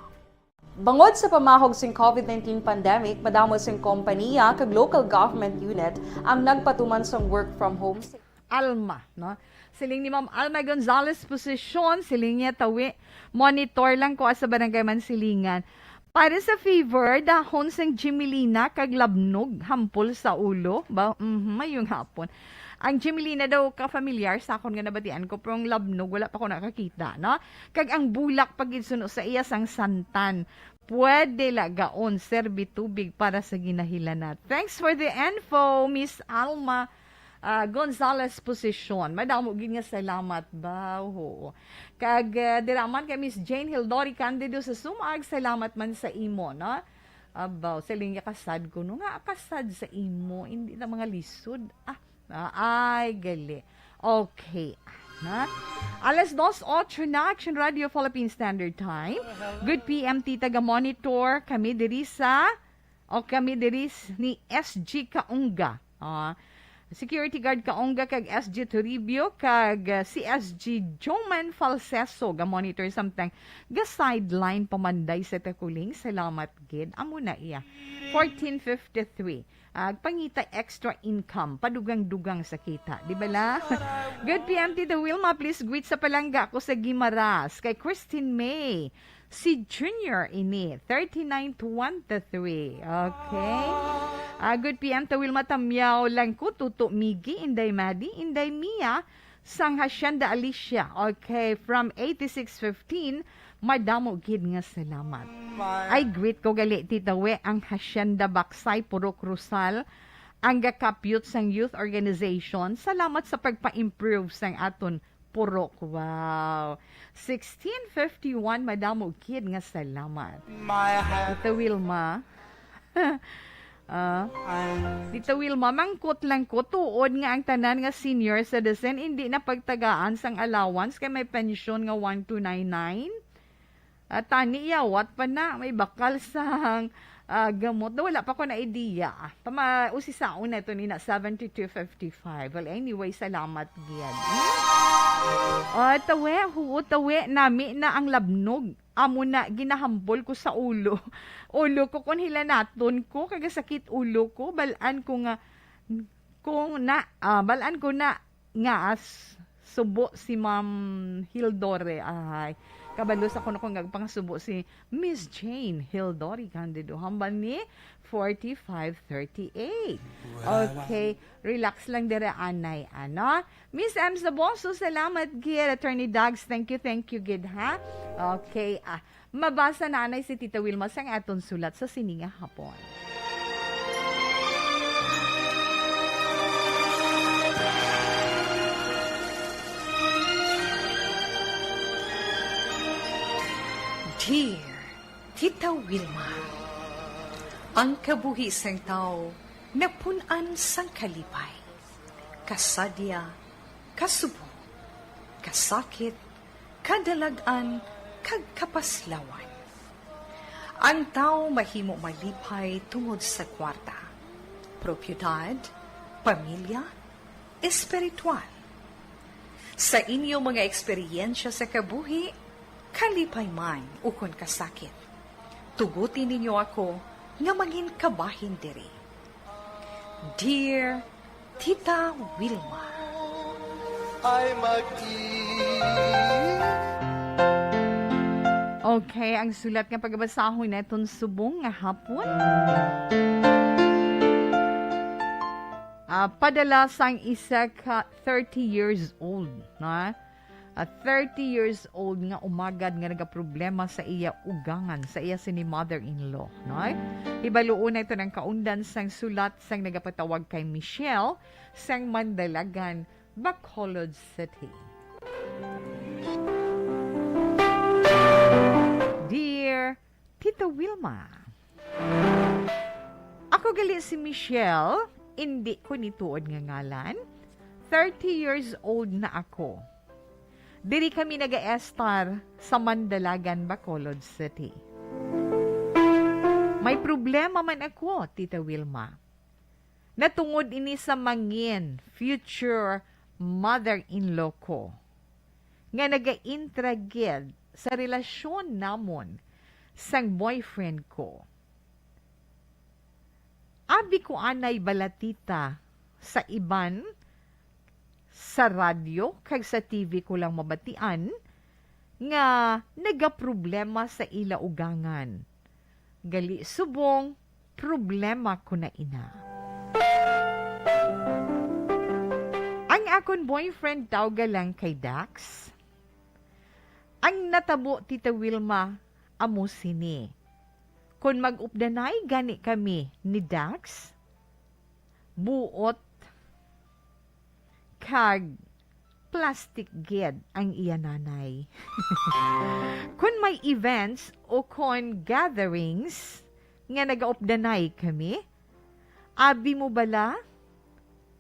Bangod sa pamahog sing covid nineteen pandemic, madamo sing kompanya kag local government unit ang nagpatuman sang work from home. Alma, no? Siling ni Ma'am Alma Gonzalez Posisyon, siling niya, tawi, monitor lang ko sa Barangay Mansilingan. Para sa fever, dahon sang Jimelina kag labnog, hampol sa ulo. Ba, mhm, mayong hapon. Ang Jimelina daw ka-familiar sa akon nga nabatian ko, pero ang labnog, wala pa ko nakakita, no? Kag ang bulak pa gid suno sa iya sang santan. Pwede lagaon, serbi tubig para sa ginahilana. Thanks for the info, Miss Alma, ah, Gonzalez Posisyon. Madamo gid nga salamat ba? Oo. Kag, ah, dira man kay Miss Jane Hildori Candido sa Sumag, salamat man sa imo, no? Abaw, sa linya kasad ko, no? Nga kasad sa imo, hindi na mga lisod. Ah, ah, ay, gali. Okay. Na? Alas dos ocho na, Action Radio Philippine Standard Time. Good P M, Tita, ga-monitor kami diri sa, o kami diri s-, ni S G Kaunga. Ah, security guard Kaunga kag S G Toribio kag, ah, si S G Joman Falseso ga-monitor samtang ga-sideline pamanday sa Takuling. Salamat gid. Amo na iya. Fourteen fifty-three. Ah, pangita extra income, padugang-dugang sa kita, di bala? Good P M, Tita Wilma, please greet sa palangga ko sa Guimaras, kay Christine May. Si Junior ini, thirty-nine twenty-three. Okay. Ah, good P M, Tita Wilma Tamyaw, Langkut, Tuto Miggy, Inday Madi, Inday Mia, sang Hacienda Alicia. Okay, from eighty-six fifteen, madamo gid nga salamat. I greet ko gali, Tita We, ang Hacienda Baksay, Purok Rosal, ang gakapyot sang youth organization. Salamat sa pagpa-improve sang aton purok. Wow. Sixteen fifty-one, madamo gid nga salamat. Tita Wilma. Ah, Tita Wilma, mangkot lang ko, tuod nga ang tanan nga senior citizen hindi na pagtagaan sang allowance kay may pensyon nga one two nine nine? Ah, tani, yawat pa na, may bakal sang, ah, gamot. Daw wala pa ko na idea. Pama, usisaon na ito ni na seventy-two fifty-five. Well, anyway, salamat gid. Hmm? Ah, tawe, huo, tawe, nami na ang labnog. Amo na, ginahambol ko sa ulo. Ulo ko, kung hilanaton ko, kag sakit ulo ko, balaan ko nga, kung na, ah, balaan ko na, nga as subo si Ma'am Hildore. Ay, kabalo sa kuno kung nagpangasubo si Miss Jane Hildore Candido. Hambal ni forty-five thirty-eight. Okay, relax lang dire, anay, ano? Miss M Saboso, salamat gid. Attorney Dags, thank you, thank you gid, ha? Okay, ah, mabasa na anay si Tita Wilma sang aton sulat sa sini nga hapon. Dear Tita Wilma, ang kabuhi sang tawo napun-an sang kalipay, kasadya, kasubo, kasakit, kadalag-an, kag kapaslawan. Ang tawo mahimo malipay tungod sa kwarta, propiedad, pamilya, espiritual. Sa inyo mga eksperyensya sa kabuhi, kalipay man ukon kasakit, tuguti ninyo ako nga mangin kabahin diri. Dear Tita Wilma, Ay mag-i. Okay, ang sulat nga pagabasahon naton subong nga hapon. Ah, padala sang isa ka thirty years old, na? A thirty years old nga umagad nga nagaproblema sa iya ugangan, sa iya sini mother-in-law, no? Hibaluon naton ang kaundan sang sulat sang nagapatawag kay Michelle sang Mandalagan, Bacolod City. Dear Tita Wilma, ako gali si Michelle, indi ko ni tuod nga ngalan. Thirty years old na ako. Diri kami nagaestar sa Mandalagan, Bacolod City. May problema man ako, Tita Wilma. Natungod ini sa mangin, future mother-in-law ko, nga nagaintra gid sa relasyon namon sang boyfriend ko. Abi ko anay balatita sa iban, sa radyo kag sa T V ko lang mabatian nga nagaproblema sa ila ugangan. Gali subong, problema ko na ina. Ang akon boyfriend tawga lang kay Dax. Ang natabo, Tita Wilma, amo sini. Kon mag-updanay gani kami ni Dax, buot kag plastic gid ang iya nanay. Kon may events o kon gatherings nga nagaupdanay kami, abi mo bala,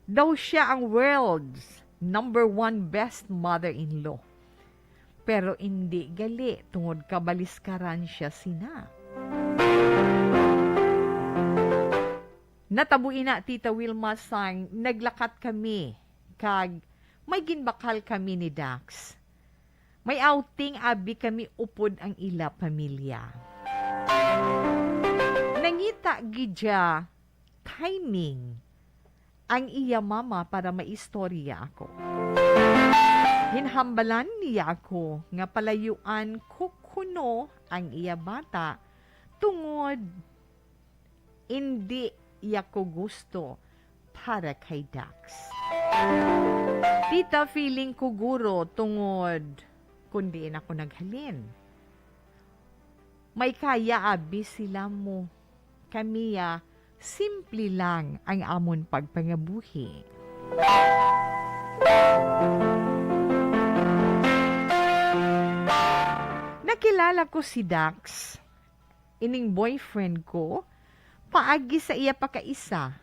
daw siya ang world's number one best mother-in-law. Pero indi gali tungod kabaliskaran siya sina. Natabo ina, Tita Wilma, sang naglakat kami kag may ginbakal kami ni Dax. May outing abi kami upod ang ila pamilya. Nangita gid siya timing ang iya mama para maistorya ako. Ginhambalan niya ako nga palayuan ko kuno ang iya bata tungod indi iya ko gusto para kay Dax. Tita, feeling ko guro tungod kun diin ako naghalin. May kaya abi sila mo. Kami, ah, simple lang ang amon pagpangabuhi. Nakilala ko si Dax, ining boyfriend ko, paagi sa iya pakaisa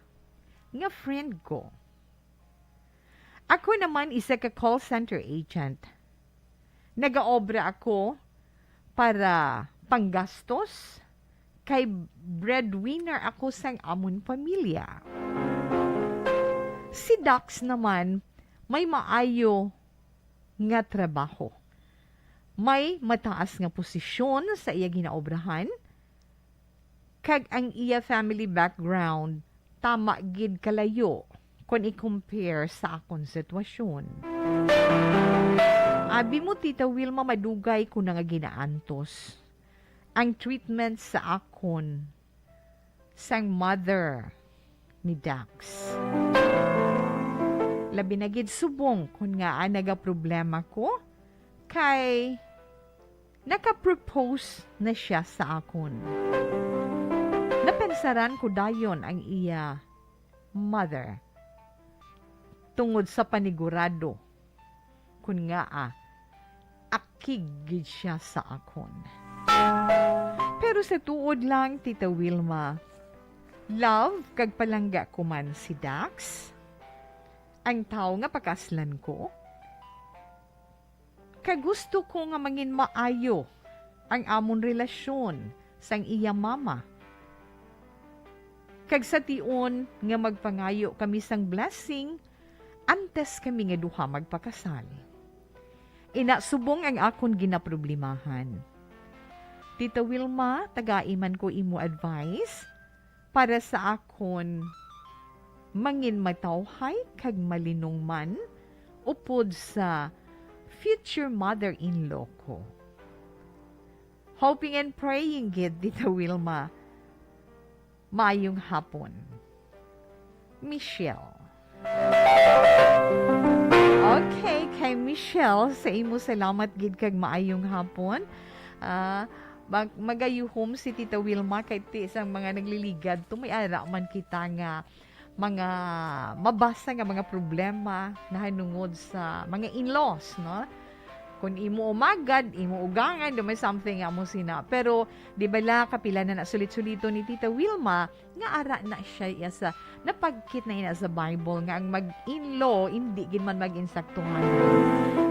nga friend ko. Ako naman isa ka call center agent. Nagaobra ako para panggastos, kay breadwinner ako sang amon pamilya. Si Dax naman may maayo nga trabaho. May mataas nga posisyon sa iya ginaobrahan, kag ang iya family background tama gid kalayo kon i-compare sa akon sitwasyon. Abi mo, Tita Wilma, madugay ko na nga ginaantos ang treatment sa akon sang mother ni Dax. Labi na gid subong kon ngaa nagaproblema ko kay naka-propose na siya sa akon. Napensaran ko dayon ang iya mother tungod sa panigurado kon ngaa akig gid siya sa akon. Pero sa tuod lang, Tita Wilma, love kag palangga ko man si Dax, ang tawo nga pakaslan ko, kag gusto ko nga mangin maayo ang amon relasyon sang iya mama. Kag sa tion nga magpangayo kami sang blessing antes kami nga duha magpakasal. Ina, subong ang akon ginaproblemahan. Tita Wilma, tagai man ko imo advice para sa akon mangin matawhay kag malinongman upod sa future mother-in-law ko. Hoping and praying gid, Tita Wilma. Maayong hapon. Michelle. Okay, kay Michelle, sa imo salamat gid kag maayong hapon. Ah, mag-, magayuhom si Tita Wilma kay ti sang mga nagliligad to, may ara man kita nga mga mabasa nga mga problema nahanungod sa mga in-laws, no? Kung imo umagad, imo ugangan, do may something nga mo sina. Pero, di ba la, kapila na nasulit-sulito ni Tita Wilma, nga ara na siya iya sa, napagkit na ina sa Bible nga ang mag-in-law, hindi gid man mag-insaktuhan.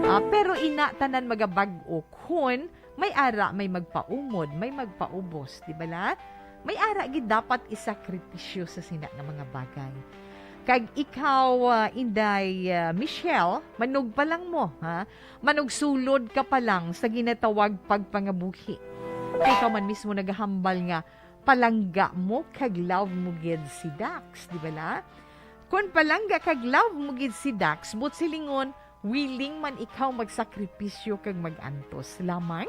Ah, pero ina, tanan magabag-o kun may ara, may magpaumod, may magpaubos, di ba la? May ara gid dapat isakripisyo sa sina nga mga bagay. Kag ikaw, ah, Inday, ah, Michelle, manugpa lang mo, ha? Manugsulod ka pa lang sa ginatawag pagpangabuhi. Kay ikaw man mismo nagahambal nga palangga mo kag love mo gid si Dax, di ba la? Kon palangga kag love mo gid si Dax, buot silingon, willing man ikaw magsakripisyo kag mag-antos lamang,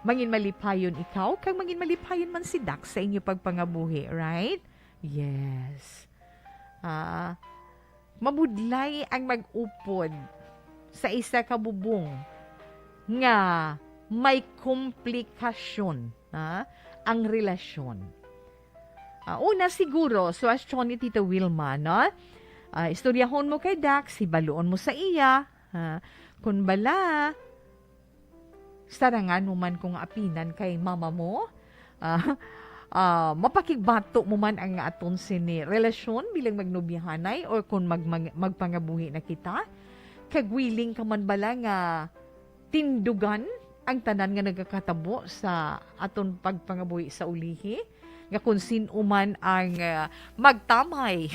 mangin malipayon ikaw kag mangin malipayon man si Dax sa inyo pagpangabuhi, right? Yes. Ah, mabudlay ang mag-upod sa isa ka bubong nga may komplikasyon, ha, ang relasyon. Ah, una siguro, so as ni Tita Wilma, no? Ah, istoryahon mo kay Dax, hibaluon mo sa iya, ha? Kun bala, sarangan mo man kung apinan kay mama mo, ah, ah, mapakigbato mo man ang aton sini relasyon bilang magnobyahanay or kung mag-, mag-, magpangabuhi na kita, kag willing ka man bala nga tindugan ang tanan nga nagakatabo sa aton pagpangabuhi sa ulihi, nga kung sin-o man ang, ah, magtamay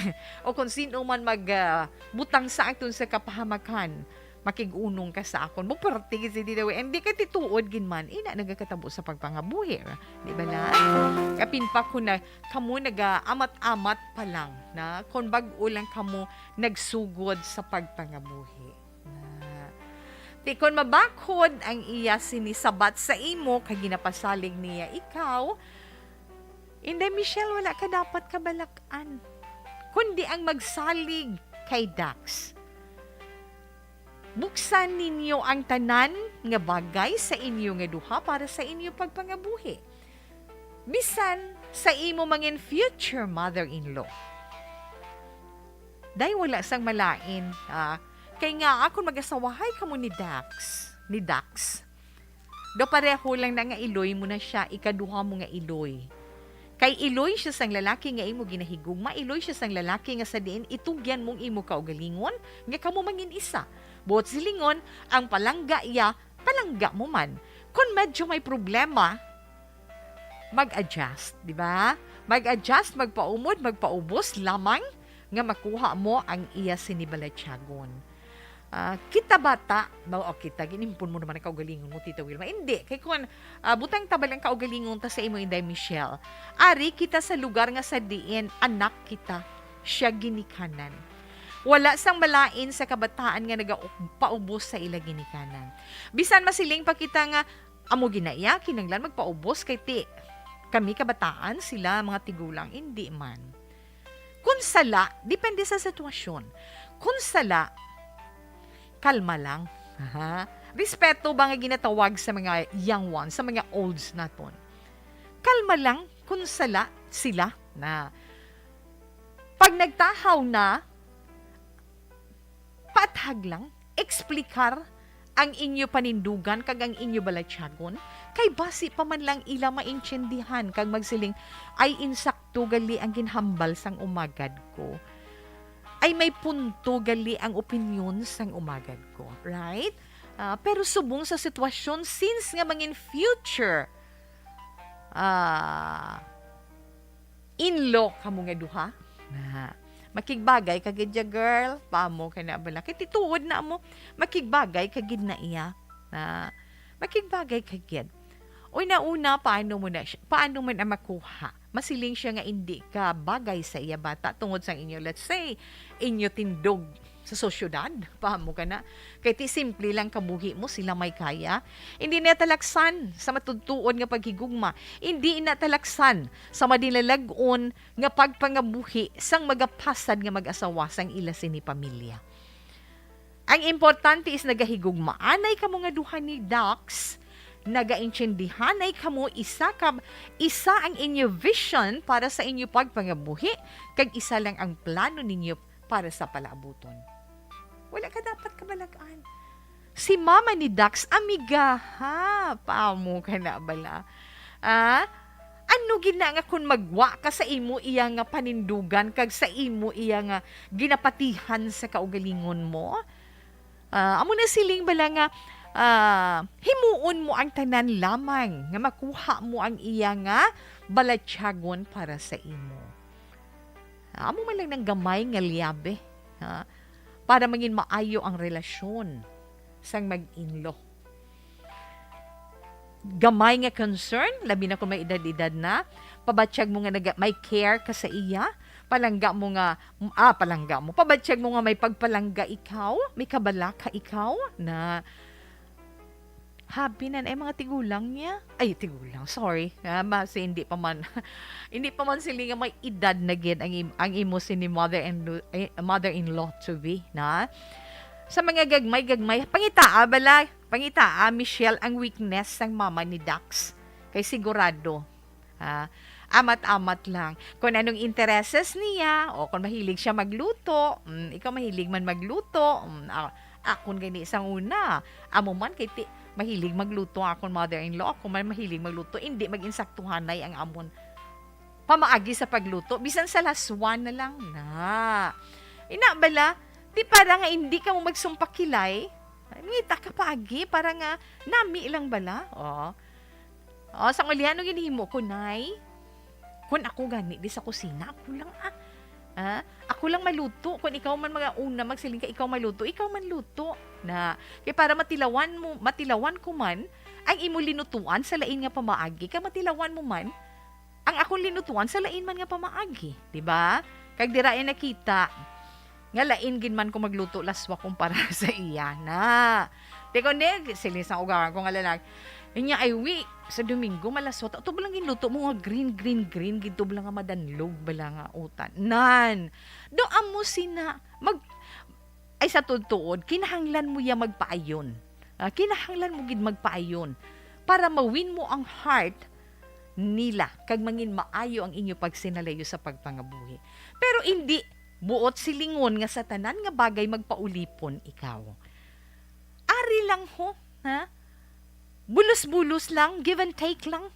o kung sin-o man mag, ah, butang sa aton sa kapahamakan, makig-unong ka sa akon. Muperte gid si Tita Wi. Hindi kay tituod gid man, ina nagakatabo sa pagpangabuhi, di ba na? Kapin pa ko na kamo nagaamat-amat pa lang na kung bag-o lang kamo nagsugod sa pagpangabuhi. Na, ti kon mabakhod ang iya sinisabat sa imo kag ginapasalig niya ikaw, Inday Michelle, wala ka dapat kabalak-an, kundi ang magsalig kay Dax. Buksan ninyo ang tanan nga bagay sa inyo nga duha para sa inyo pagpangabuhi. Bisan sa imo mangin future mother-in-law. Day, wala sang malain, ah, kay nga akon mag-asawahay kamo ni Dax, ni Dax. Do pareho lang na nga iloy mo na siya, ikaduha mo nga iloy. Kay iloy siya sang lalaki nga imo ginahigugma, iloy siya sang lalaki nga sa diin itugyan mong imo kaugalingon, nga kamo mangin isa. Buot silingon, ang palangga iya, palangga mo man. Kon medyo may problema, mag-adjust, di ba? Mag-adjust, magpaumod, magpaubos lamang nga makuha mo ang iya sinibalatyagon. Ah, kita bata, ba, o kita, ginimpon mo naman ang kaugalingon mo, Tita Wilma. Hindi, kay kung, ah, butang tabal ang kaugalingon ta sa imo, Inday Michelle. Ari kita sa lugar nga sa diin anak kita, siya ginikanan. Wala sang malain sa kabataan nga nagapaubos sa ila ginikanan. Bisan masiling pa kita nga, amo gina iya, kinahanglan magpaubos kay ti kami kabataan, sila mga tigulang, hindi man. Kun sala, depende sa sitwasyon. Kun sala, kalma lang. Aha. Respeto ba nga ginatawag sa mga young ones, sa mga olds naton? Kalma lang kun sala sila na. Pag nagtahaw na, paathag lang, eksplikar ang inyo panindugan kag ang inyo balatyagon, kay basi pa man lang ila maintindihan kag magsiling, "Ay, insakto gali ang ginhambal sang umagad ko. Ay, may punto gali ang opinyon sang umagad ko." Right? Ah, pero subong sa sitwasyon, since nga mangin future, ah, in-law kamo nga duha? Na, makigbagay ka gid ya, girl. Paamo ka na bala? Kay tituod na mo, makigbagay ka gid na iya. Na, makigbagay ka gid. Uy, nauna, paano mo na siya, paano man ang makuha? Masiling siya nga hindi ka bagay sa iya bata tungod sang inyo, let's say, inyo tindog sa sosyedad, pahamo ka na. Kay ti simple lang kabuhi mo, sila may kaya. Hindi na talaksan sa matudtuod nga paghigugma. Hindi na talaksan sa madinalag-on nga pagpangabuhi sang magapasad nga mag-asawa sang ila sini pamilya. Ang importante is nagahigugmaanay kamo nga duha ni Dax, nagaintindihanay kamo, isa ka, isa ang inyo vision para sa inyo pagpangabuhi, kag isa lang ang plano ninyo para sa palaabuton. Wala ka dapat kabalag-an. Si mama ni Dax, amigaha, pamo ka na bala. Ah? Ano gid na nga kung magwa ka sa imo iya nga panindugan kag sa imo iya nga ginapatihan sa kaugalingon mo? Ah, amo na siling bala nga, ah, himuon mo ang tanan lamang nga makuha mo ang iya nga balatyagon para sa imo. Amo man lang nang gamay nga liyabe, ha? Para mangin maayo ang relasyon sang mag-inlaw. Gamay nga concern, labi na kung may edad-edad na, pabatyag mo nga naga-, may care ka sa iya, palangga mo nga, ah, palangga mo, pabatyag mo nga may pagpalangga ikaw, may kabalaka ikaw, na happy na ay mga tigulang niya. Ay, tigulang, sorry. Ah, basi hindi pa man, hindi pa man sila nga may edad na gid ang im-, ang imo sini mother and lo-, eh, mother-in-law to be, na? Sa mga gagmay-gagmay, pangitaa bala, pangitaa, Michelle, ang weakness sang mama ni Dax. Kay sigurado, ah, amat-amat lang. Kung anong intereses niya, o kung mahilig siya magluto, mm, ikaw mahilig man magluto, mm, ah, akon gani sang una. Amo man kay ti-, mahilig magluto ang akon mother-in-law, ako man mahilig magluto, hindi mag-insaktuhanay ang amon pamaagi sa pagluto, bisan sa laswa na lang na. Ina bala, di para nga hindi ka mo magsumpakilay, ngita ka paagi, para nga nami lang bala. Oh. Oh, sang ulihan, ano ginhimo ko, Nay? Kun ako gani di sa kusina, ako lang, ah. Ah, ako lang maluto. Kun ikaw man mga una magsiling ka, ikaw maluto, ikaw man luto. Na, kay para matilawan mo, matilawan ko man ang imo linutuan sa lain nga pamaagi, kay matilawan mo man ang akon linutuan sa lain man nga pamaagi, di ba? Kag dira ay nakita nga lain gid man ko magluto laswa kumpara sa iya na. Di kundi, siling sang ugaran ko nga lalaki, niya, "Ay, wi, sa Domingo, malaswa ta. Tubo lang ginluto mo nga green, green, green, gid tubo lang nga madanlog bala nga utan." Nan, do amo sina, mag, ay sa tuod-tuod, kinahanglan mo ya magpaayon. Ah, kinahanglan mo gid magpaayon para ma-win mo ang heart nila kag mangin maayo ang inyo pagsinalayo sa pagpangabuhi. Pero indi buot silingon nga sa tanan nga bagay magpaulipon ikaw. Ari lang ho, ha? Bulos-bulos lang, give and take lang.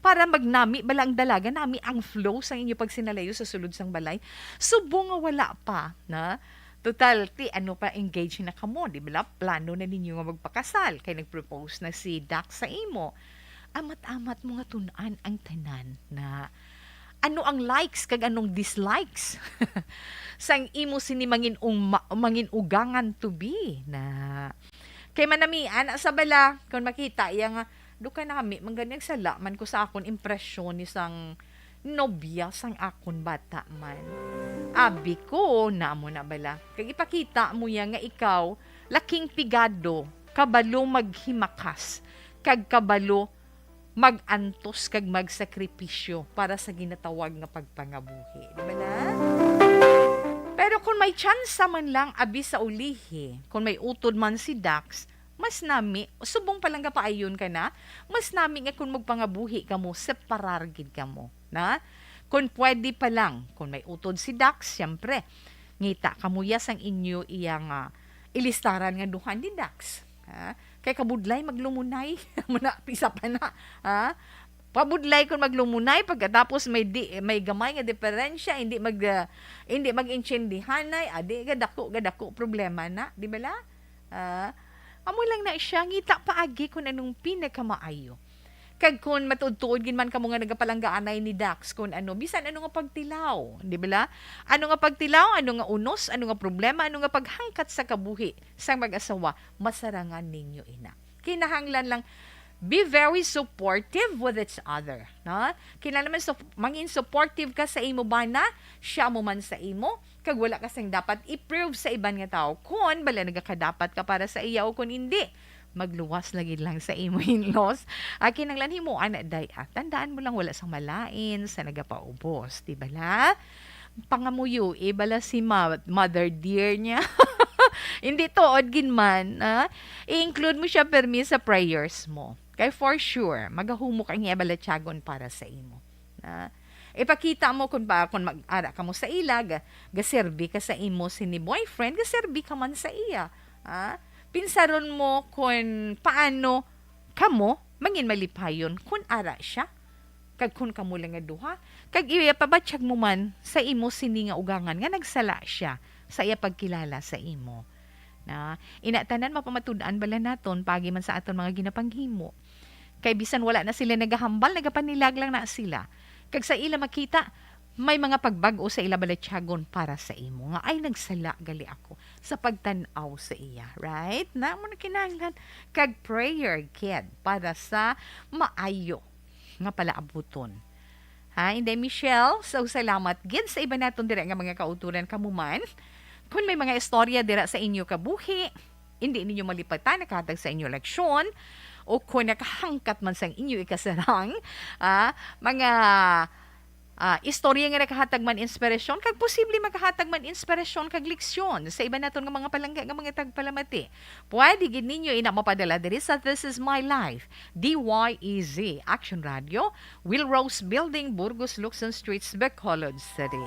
Para magnami bala ang dalaga, nami ang flow sa inyo pagsinalayo sa sulod sang balay. Subong nga wala pa, na? Total, ti ano pa, engage na kamo, di ba? Plano na ninyo nga magpakasal, kay nag-propose na si Dax sa imo. Amat-amat mo nga tun-an ang tanan na ano ang likes kag anong dislikes sang imo sini mangin ungma-, mangin ugangan to be na. Kay manamian sa bala, kung makita iya nga, "Do ka nami, man gani nagsala man ko sa akon impresyon ni sang nobya sang akon bata man." Abi ko, namo na bala. Kag ipakita mo ya nga ikaw, laking pigado, kabalo maghimakas, kag kabalo mag-antos kag magsakripisyo para sa ginatawag nga pagpangabuhi. Di ba na? Pero kung may tsansa man lang abi sa ulihi, kung may utod man si Dax, mas nami, subong pa lang gapaayon ka na, mas nami nga kung magpangabuhi kamo, separar gid kamo, na? Kung pwede pa lang, kung may utod si Dax, siyempre, ngita kamo ya sang inyo iya nga ilistaran nga duha ni Dax. Ha? Kay kabudlay maglumunay. Muna, pisa pa na. Ha? Pabudlay kung maglumunay, pagkatapos may di, may gamay nga diferensya, hindi mag, ah, hindi mag-intindihanay, adi, gadako, gadako problema na, di ba la? Ah, amo lang na siya, ngita paagi kung anong pinakamaayo. Kag kun matuod-tuod gid man kamo nga nagapalanggaanay ni Dax, kun ano, bisan ano nga pagtilaw, di ba la? Ano nga pagtilaw, ano nga unos, ano nga problema, ano nga paghangkat sa kabuhi sang mag-asawa, masarangan ninyo ina. Kinahanglan lang be very supportive with each other, no? Kinahanglan man sup-, mangin supportive ka sa imo bana, siya mo man sa imo, kag wala ka sing dapat i-prove sa iban nga tawo kon bala nagakadapat ka para sa iya o kon indi. Magluwas lagi lang sa imo in-laws. Ah, kinahanglan himuan na, day, ah. Tandaan mo lang, wala sang malain sa nagapaubos, di bala? Pangamuyo, eh, bala si ma-, mother dear niya. Hindi tuod gid man, ah. I-include mo siya permi sa prayers mo. Kay for sure, magahumok ang iya balatyagon para sa imo. Ah, ipakita mo kung ba, kung mag-ara ka mo sa ila, ga-, gaserbi ka sa imo sini boyfriend, gaserbi ka man sa iya. Ah, pinsaron mo kung paano kamo mangin malipayon kung ara siya. Kag kung kamo lang nga duha, kag ipabatyag mo man sa imo sini nga ugangan nga nagsala siya sa iya pagkilala sa imo. Na, ina tanan mapamatud-an bala naton pagi man sa aton mga ginapanghimo. Kay bisan wala na sila nagahambal, nagapanilag lang na sila. Kag sa ila makita, may mga pagbag-o sa ila balatyagon para sa imo, nga, "Ay, nagsala gali ako sa pagtan-aw sa iya." Right? Na mo na kinahanglan. Kag prayer, kid, para sa maayo nga palaabuton. Ha, Inday Michelle? So, salamat gid sa iba naton dira nga mga kautoran, kamo man. Kung may mga istorya dira sa inyo kabuhi, hindi ninyo malipatan, nakahatag sa inyo leksyon, o kung nakahangkat man sang inyo ikasarang, ah, mga, ah, istorya nga nakahatag man inspirasyon, kag posible makahatag man inspirasyon kag leksyon sa iba naton nga mga palangga nga mga tagpalamati, pwede gid ninyo ina mapadala diri sa This Is My Life, D Y E Z, Action Radio, Will Rose Building, Burgos, Lukson Streets, Bacolod City.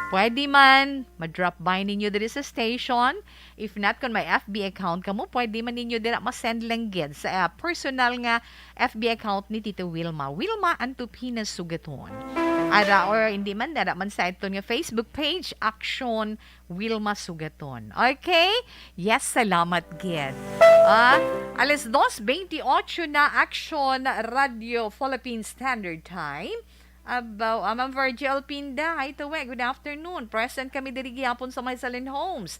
Pwede man, ma-drop by ninyo diri sa station. If not, kung may F B account kamo, pwede man ninyo dira ma-send lang gid sa, ah, personal nga F B account ni Tita Wilma, Wilma Antupina Sugaton. Ara, or hindi man, dara man sa aton nga Facebook page, Action Wilma Sugaton. Okay? Yes, salamat gid. Ah, alas dos bentiocho na, Action Radio Philippine Standard Time. Abaw, ah, Ma'am Virgie Alpinda, hi, Tawe, good afternoon. Present kami diri gihapon sa may Salin Homes.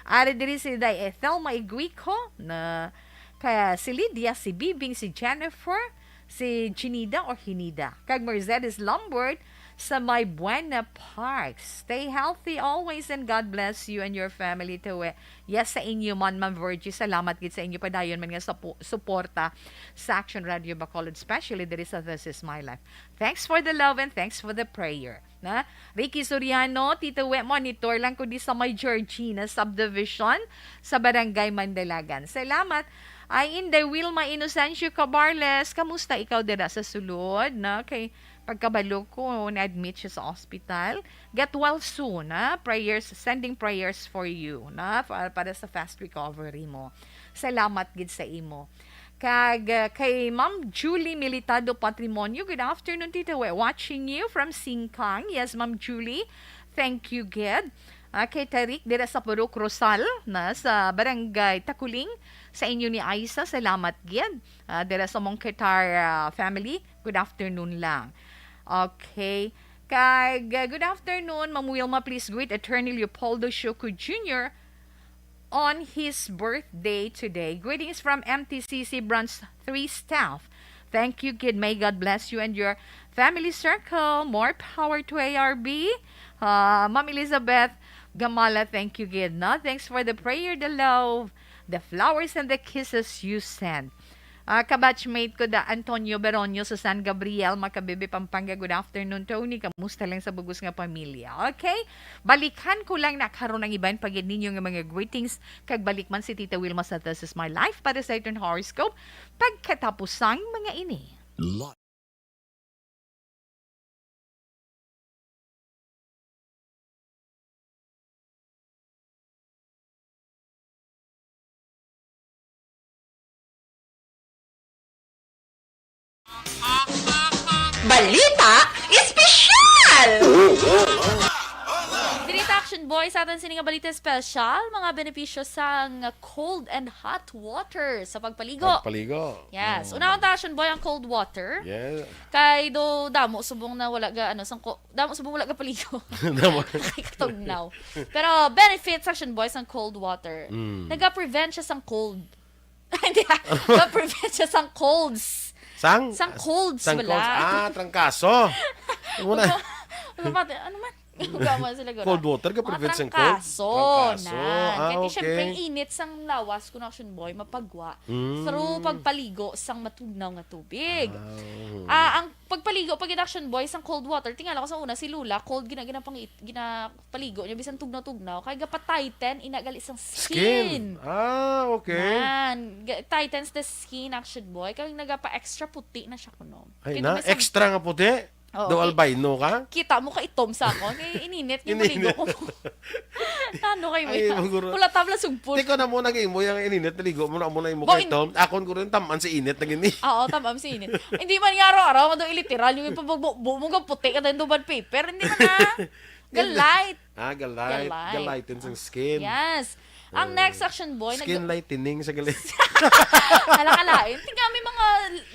Ari diri si Day Ethel Maiguico, na ka si Lydia, si Bibing, si Jennifer, si Chinida or Hinida, kag Mercedes Lombard sa may Buena Park. Stay healthy always and God bless you and your family, Tawe. Yes, sa inyo man, Ma'am Virgie, salamat gid sa inyo padayon man nga sapo-, suporta sa Action Radio Bacolod, especially diri sa This Is My Life. Thanks for the love and thanks for the prayer. Na? Ricky Soriano, Tito We, monitor lang ko di sa may Georgina Subdivision, sa Barangay Mandalagan. Salamat. Ay, Inday Wilma Inocencio Cabarles, kamusta ikaw dira sa sulod? Na? Kay pagkabalo ko, na-admit siya sa ospital. Get well soon, ha? Prayers, sending prayers for you, na? Pa-, para sa fast recovery mo. Salamat gid sa imo. Kag, uh, kay Ma'am Julie Militado Patrimonio, good afternoon, Tita We. Watching you from Singkang. Yes, Ma'am Julie. Thank you, gid. Ah, kay Tarik, dira sa Purok Rosal, na sa Barangay Takuling, sa inyo ni Aisa, salamat, gid. Ah, dira sa Mongketar, ah, family, good afternoon lang. Okay. Kag, uh, good afternoon, Ma'am Wilma. Please greet Attorney Leopoldo Shoko Junior on his birthday today. Greetings from M T C C Branch three staff. Thank you, kid. May God bless you and your family circle. More power to A R B. Uh, Ma'am Elizabeth Gamala, thank you, kid. No? Thanks for the prayer, the love, the flowers, and the kisses you sent. Ah, kabatchmate ko da Antonio Beronio sa San Gabriel, Macabebe, Pampanga. Good afternoon, Tony. Kamusta lang sa bugos nga pamilya? Okay? Balikan ko lang na karon ang iban pa gid ninyo nga mga greetings. Kag balik man si Tita Wilma sa This Is My Life para sa iton horoscope. Pagkatapusang mga ini. Balita Espesyal! Diri ta, Action Boy, sa aton sini nga balita espesyal, mga benepisyo sang cold and hot water sa pagpaligo. Pagpaligo. Yes. Mm. Unahon ta, Action Boy, ang cold water. Yeah. Kay do damo subong na wala ga, ano, sang ko-, damo subong wala ga paligo. Damo. Ay, katugnaw. Pero benefits, Action Boy, sang cold water. Mm. Naga-prevent siya sang cold. Hindi, ah. Naga-prevent siya sang colds. Sang? Sang colds, sang bala. Colds. Ah, trangkaso. Ano na? Ano man? Ano man? Kuga man sila gura. Cold water ka Mga prevent sang cold? Trangkaso, Trangkaso. Na. Ah, Kaya okay. Siyempre, init sang lawas, kung Action Boy, mapagwa Mm. through pagpaligo sang matugnaw nga tubig. Ah, oo. Ah, ang pagpaligo pag Action Boy sang cold water, tingala ko sa una, si Lola, cold gina-, ginapangit-, ginapaligo niya, bisan tugnaw-tugnaw, kay gapatighten, ina gali sang skin. Skin. Ah, okay. Nan, ga-, tightens the skin, Action Boy, kay nagapa-extra puti na siya kuno. Ay, Kay na, may sab- extra nga puti? Oo, Daw ki-, albino ka? Kita mo ka itom sa ako. Kay ininit nga Ininit. maligo ko. Ano kayo mo Ay, yan? Maguro. Pula tabla sugpon. Tiko na mo nag-imo yung ininit, naligo mo na mo na imo Bo, kay in- Tom. Akon ko rin, taman si init na gini. Oo, taman si init. Hindi man nga araw-araw, nga daw iliteral, yung ipabugbo mo, nga puti ka dahil duban paper. Hindi man na. Galight. Ah, galight. Galight. Galight din sa skin. Yes. Ang Ah. next Action Boy, Skin nag- lightening sa gali. Hala ka lain. Tingnan, may mga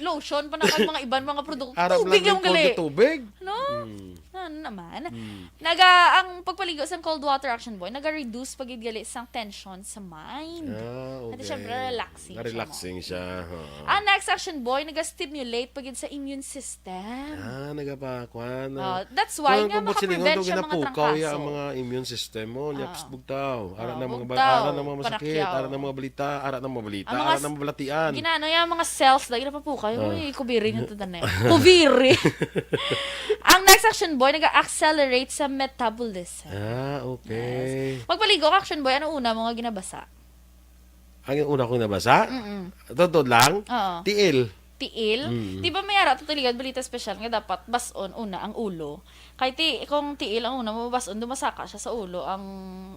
lotion pa na kag mga iban mga produkto. Arap Tubig lang yung ng cold gali. na tubig. No? Mm. Ano naman? Mm. Naga, ang pagpaligo sa cold water, Action Boy, naga-reduce pa gid gali sang tension sa mind. Ah, At okay. syempre, relaxing siya mo. Relaxing siya. Oo. Ang next, Action Boy, naga-stimulate pa gid sa immune system. Ah, nagapakuan. Oh, that's why Kuwan nga ko, buot silingon, makaprevent daw siya mga ginapukaw ya trangkaso. ang mga immune system mo. Nya, Ah. pst, bugtaw. Ara Ah, na mga ba-, bugtaw, ara na mga masakit, panakyaw. ara na mga balita, ara na mga balita, Ang mga ara s-, na mga balatian. Ginano yung mga cells na ginapapukaw. Ah. Uy, kubiri nga to, tanay. Kubiri. Ang next, Action Boy, nag-accelerate sa metabolism. Ah, okay. Yes. Magpaligo ka, Action Boy, ano una mo nga ginabasa? Ang una kong nabasa? Mm-mm. Totoo lang? Oo. Tiil. Tiil? Mm. Di ba may ara to tuligan balita special nga dapat bas-on una ang ulo? Kay ti, kung tiil ang una mo bas-on, dumasaka siya sa ulo. Ang,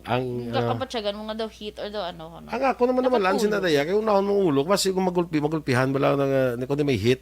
Ang, ang ah, kabatyagan mo nga daw heat or daw ano, ano. Ang ako naman Dapat naman lang ulo. sinadaya, kay unahon mong ulo, kasi kung magulpi, magulpihan, wala na, uh, kung di may heat,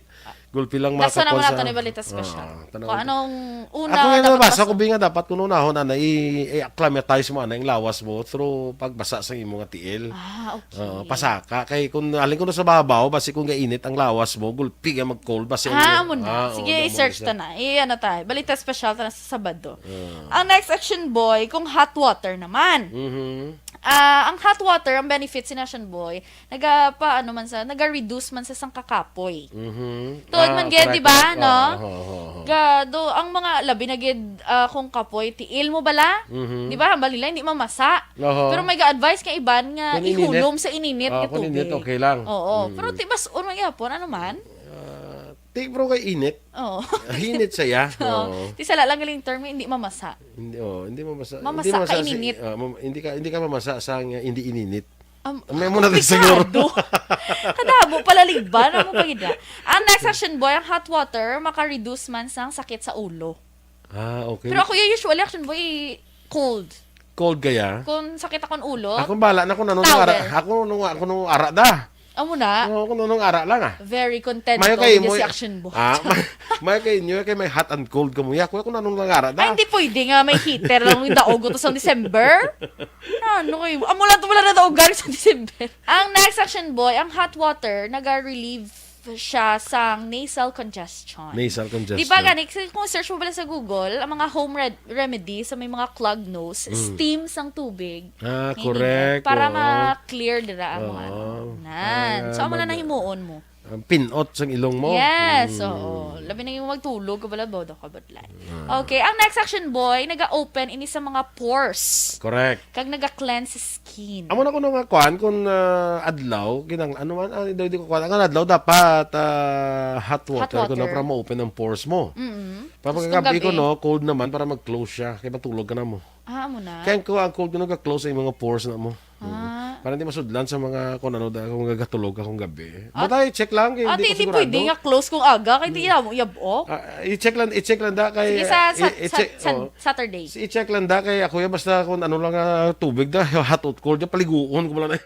gulpi lang Nasa makakuha naman sa nato ni balita special. Ah, tanaw Kung ko. anong una Ako nga dapat nabasa bas-on. ko, bi nga dapat kung unahon, ana, i-, i-acclimatize mo, ana, yung lawas mo through pagbasa sa imo nga tiil. Ah, okay. Oo, pasaka. Kay kung halin ko na sa babaw, basi kung gainit ang lawas mo, gulpi ka mag-cold, basi Ah, ang amo na. ah, oo, Sige, amo i-search siya. ta na. I-ano ta. Balita special ta na sa Sabado. Ah. Ang next, Action Boy, kung hot water naman. Mhm. Ah, ang hot water, ang benefits ni Action Boy, naga pa, ano man sa, naga-reduce man sa sang kakapoy. Mhm. Tuod Ah, man gid, correct, di ba, correct. no? Oo, oo, oo, oo. Ga, do, ang mga labi na gid, ah, kung kapoy, tiil mo bala? Mhm. Di ba, hambal nila, hindi mamasa. Oho. Pero may ga-advise nga iban nga Kung ininit. ihulom sa ininit Ah, nga kung ininit, tubig. okay lang. Oo. Mm. Pero ti bas-on man gyapon, ano man? Ah, ti, bro, kay init. Oo. Ah, init siya. Oo. Oo. Ti sala lang galing term, hindi mamasa. Hindi, oh, hindi mamasa. Mamasa Hindi mamasa ka si, ininit. ah, mam-, hindi ka, hindi ka mamasa sa nga hindi ininit. Am-, May muna tayo komplikado. siguro. Kadamo pala liban, ano pa gid na? Ang next, Action Boy, ang hot water, maka-reduce man sang sakit sa ulo. Ah, okay. Pero ako, yung usually, Action Boy, cold. Cold kaya? Kung sakit akong ulo, Ako bala na kung anong Towel. ara. Ako nung, ako nung ara da. Amo na. Oo, kung anong ara lang, ah. Very content Mayo daw kay niya mo si Action Boy. Ah, may, may kay inyo, kay may hot and cold ka mo. Ya, kuya, kung anong lang ara da. Ay, hindi pwede nga may heater lang yung daog to sa December. Ano kayo? Amo lang to wala na daogan sa December. Ang next, Action Boy, ang hot water, naga-relieve siya sa nasal congestion. Nasal congestion. Di ba gani, kasi kung search mo pala sa Google, ang mga home red-, remedy sa may mga clog nose, Mm. steam sang tubig. Ah, Hindi correct. na. Para Oo. ma-clear dira ang mga Oo. ano. Nan. Para So, amo na mag- nahimuon mo. Ang pinot sang ilong mo. Yes, Mm. oo. Labi na yung magtulog, kabala, bodo ka, budlay. Ah. Okay, ang next, Action Boy, naga-open ini sa mga pores. Correct. Kag naga-cleanse sa skin. Amo na kuno nga kuan, kung, ah, adlaw, kinang-, ano man, ah, di, di ko kuan. Ang adlaw dapat, ah, hot Hot water, kuno, water. para ma-open ang pores mo. Mm-mm. Para Tapos pagkagabi kung gabi? kuno, cold naman para mag-close siya, kay matulog ka na mo. Ah, amo na. Kaya ko ang cold kuno ga-close ang mga pores na mo. Ah. Mm. Para hindi masudlan sa mga kung ano da, kung gagatulog ka kung gabi. Ah, But I check lang, kay ate, hindi ko hindi sigurado. pwede nga close kung aga, kay di Mm. mo yab-ok. Ah, i-check lang, i-check lang da kay, Sige, sa, sa, i-, i-check, sa, sa, oh. Saturday. Si i-check lang da kay ako ya, basta kung ano lang, ah, tubig da, hot or cold, ya, paliguon ko lang na.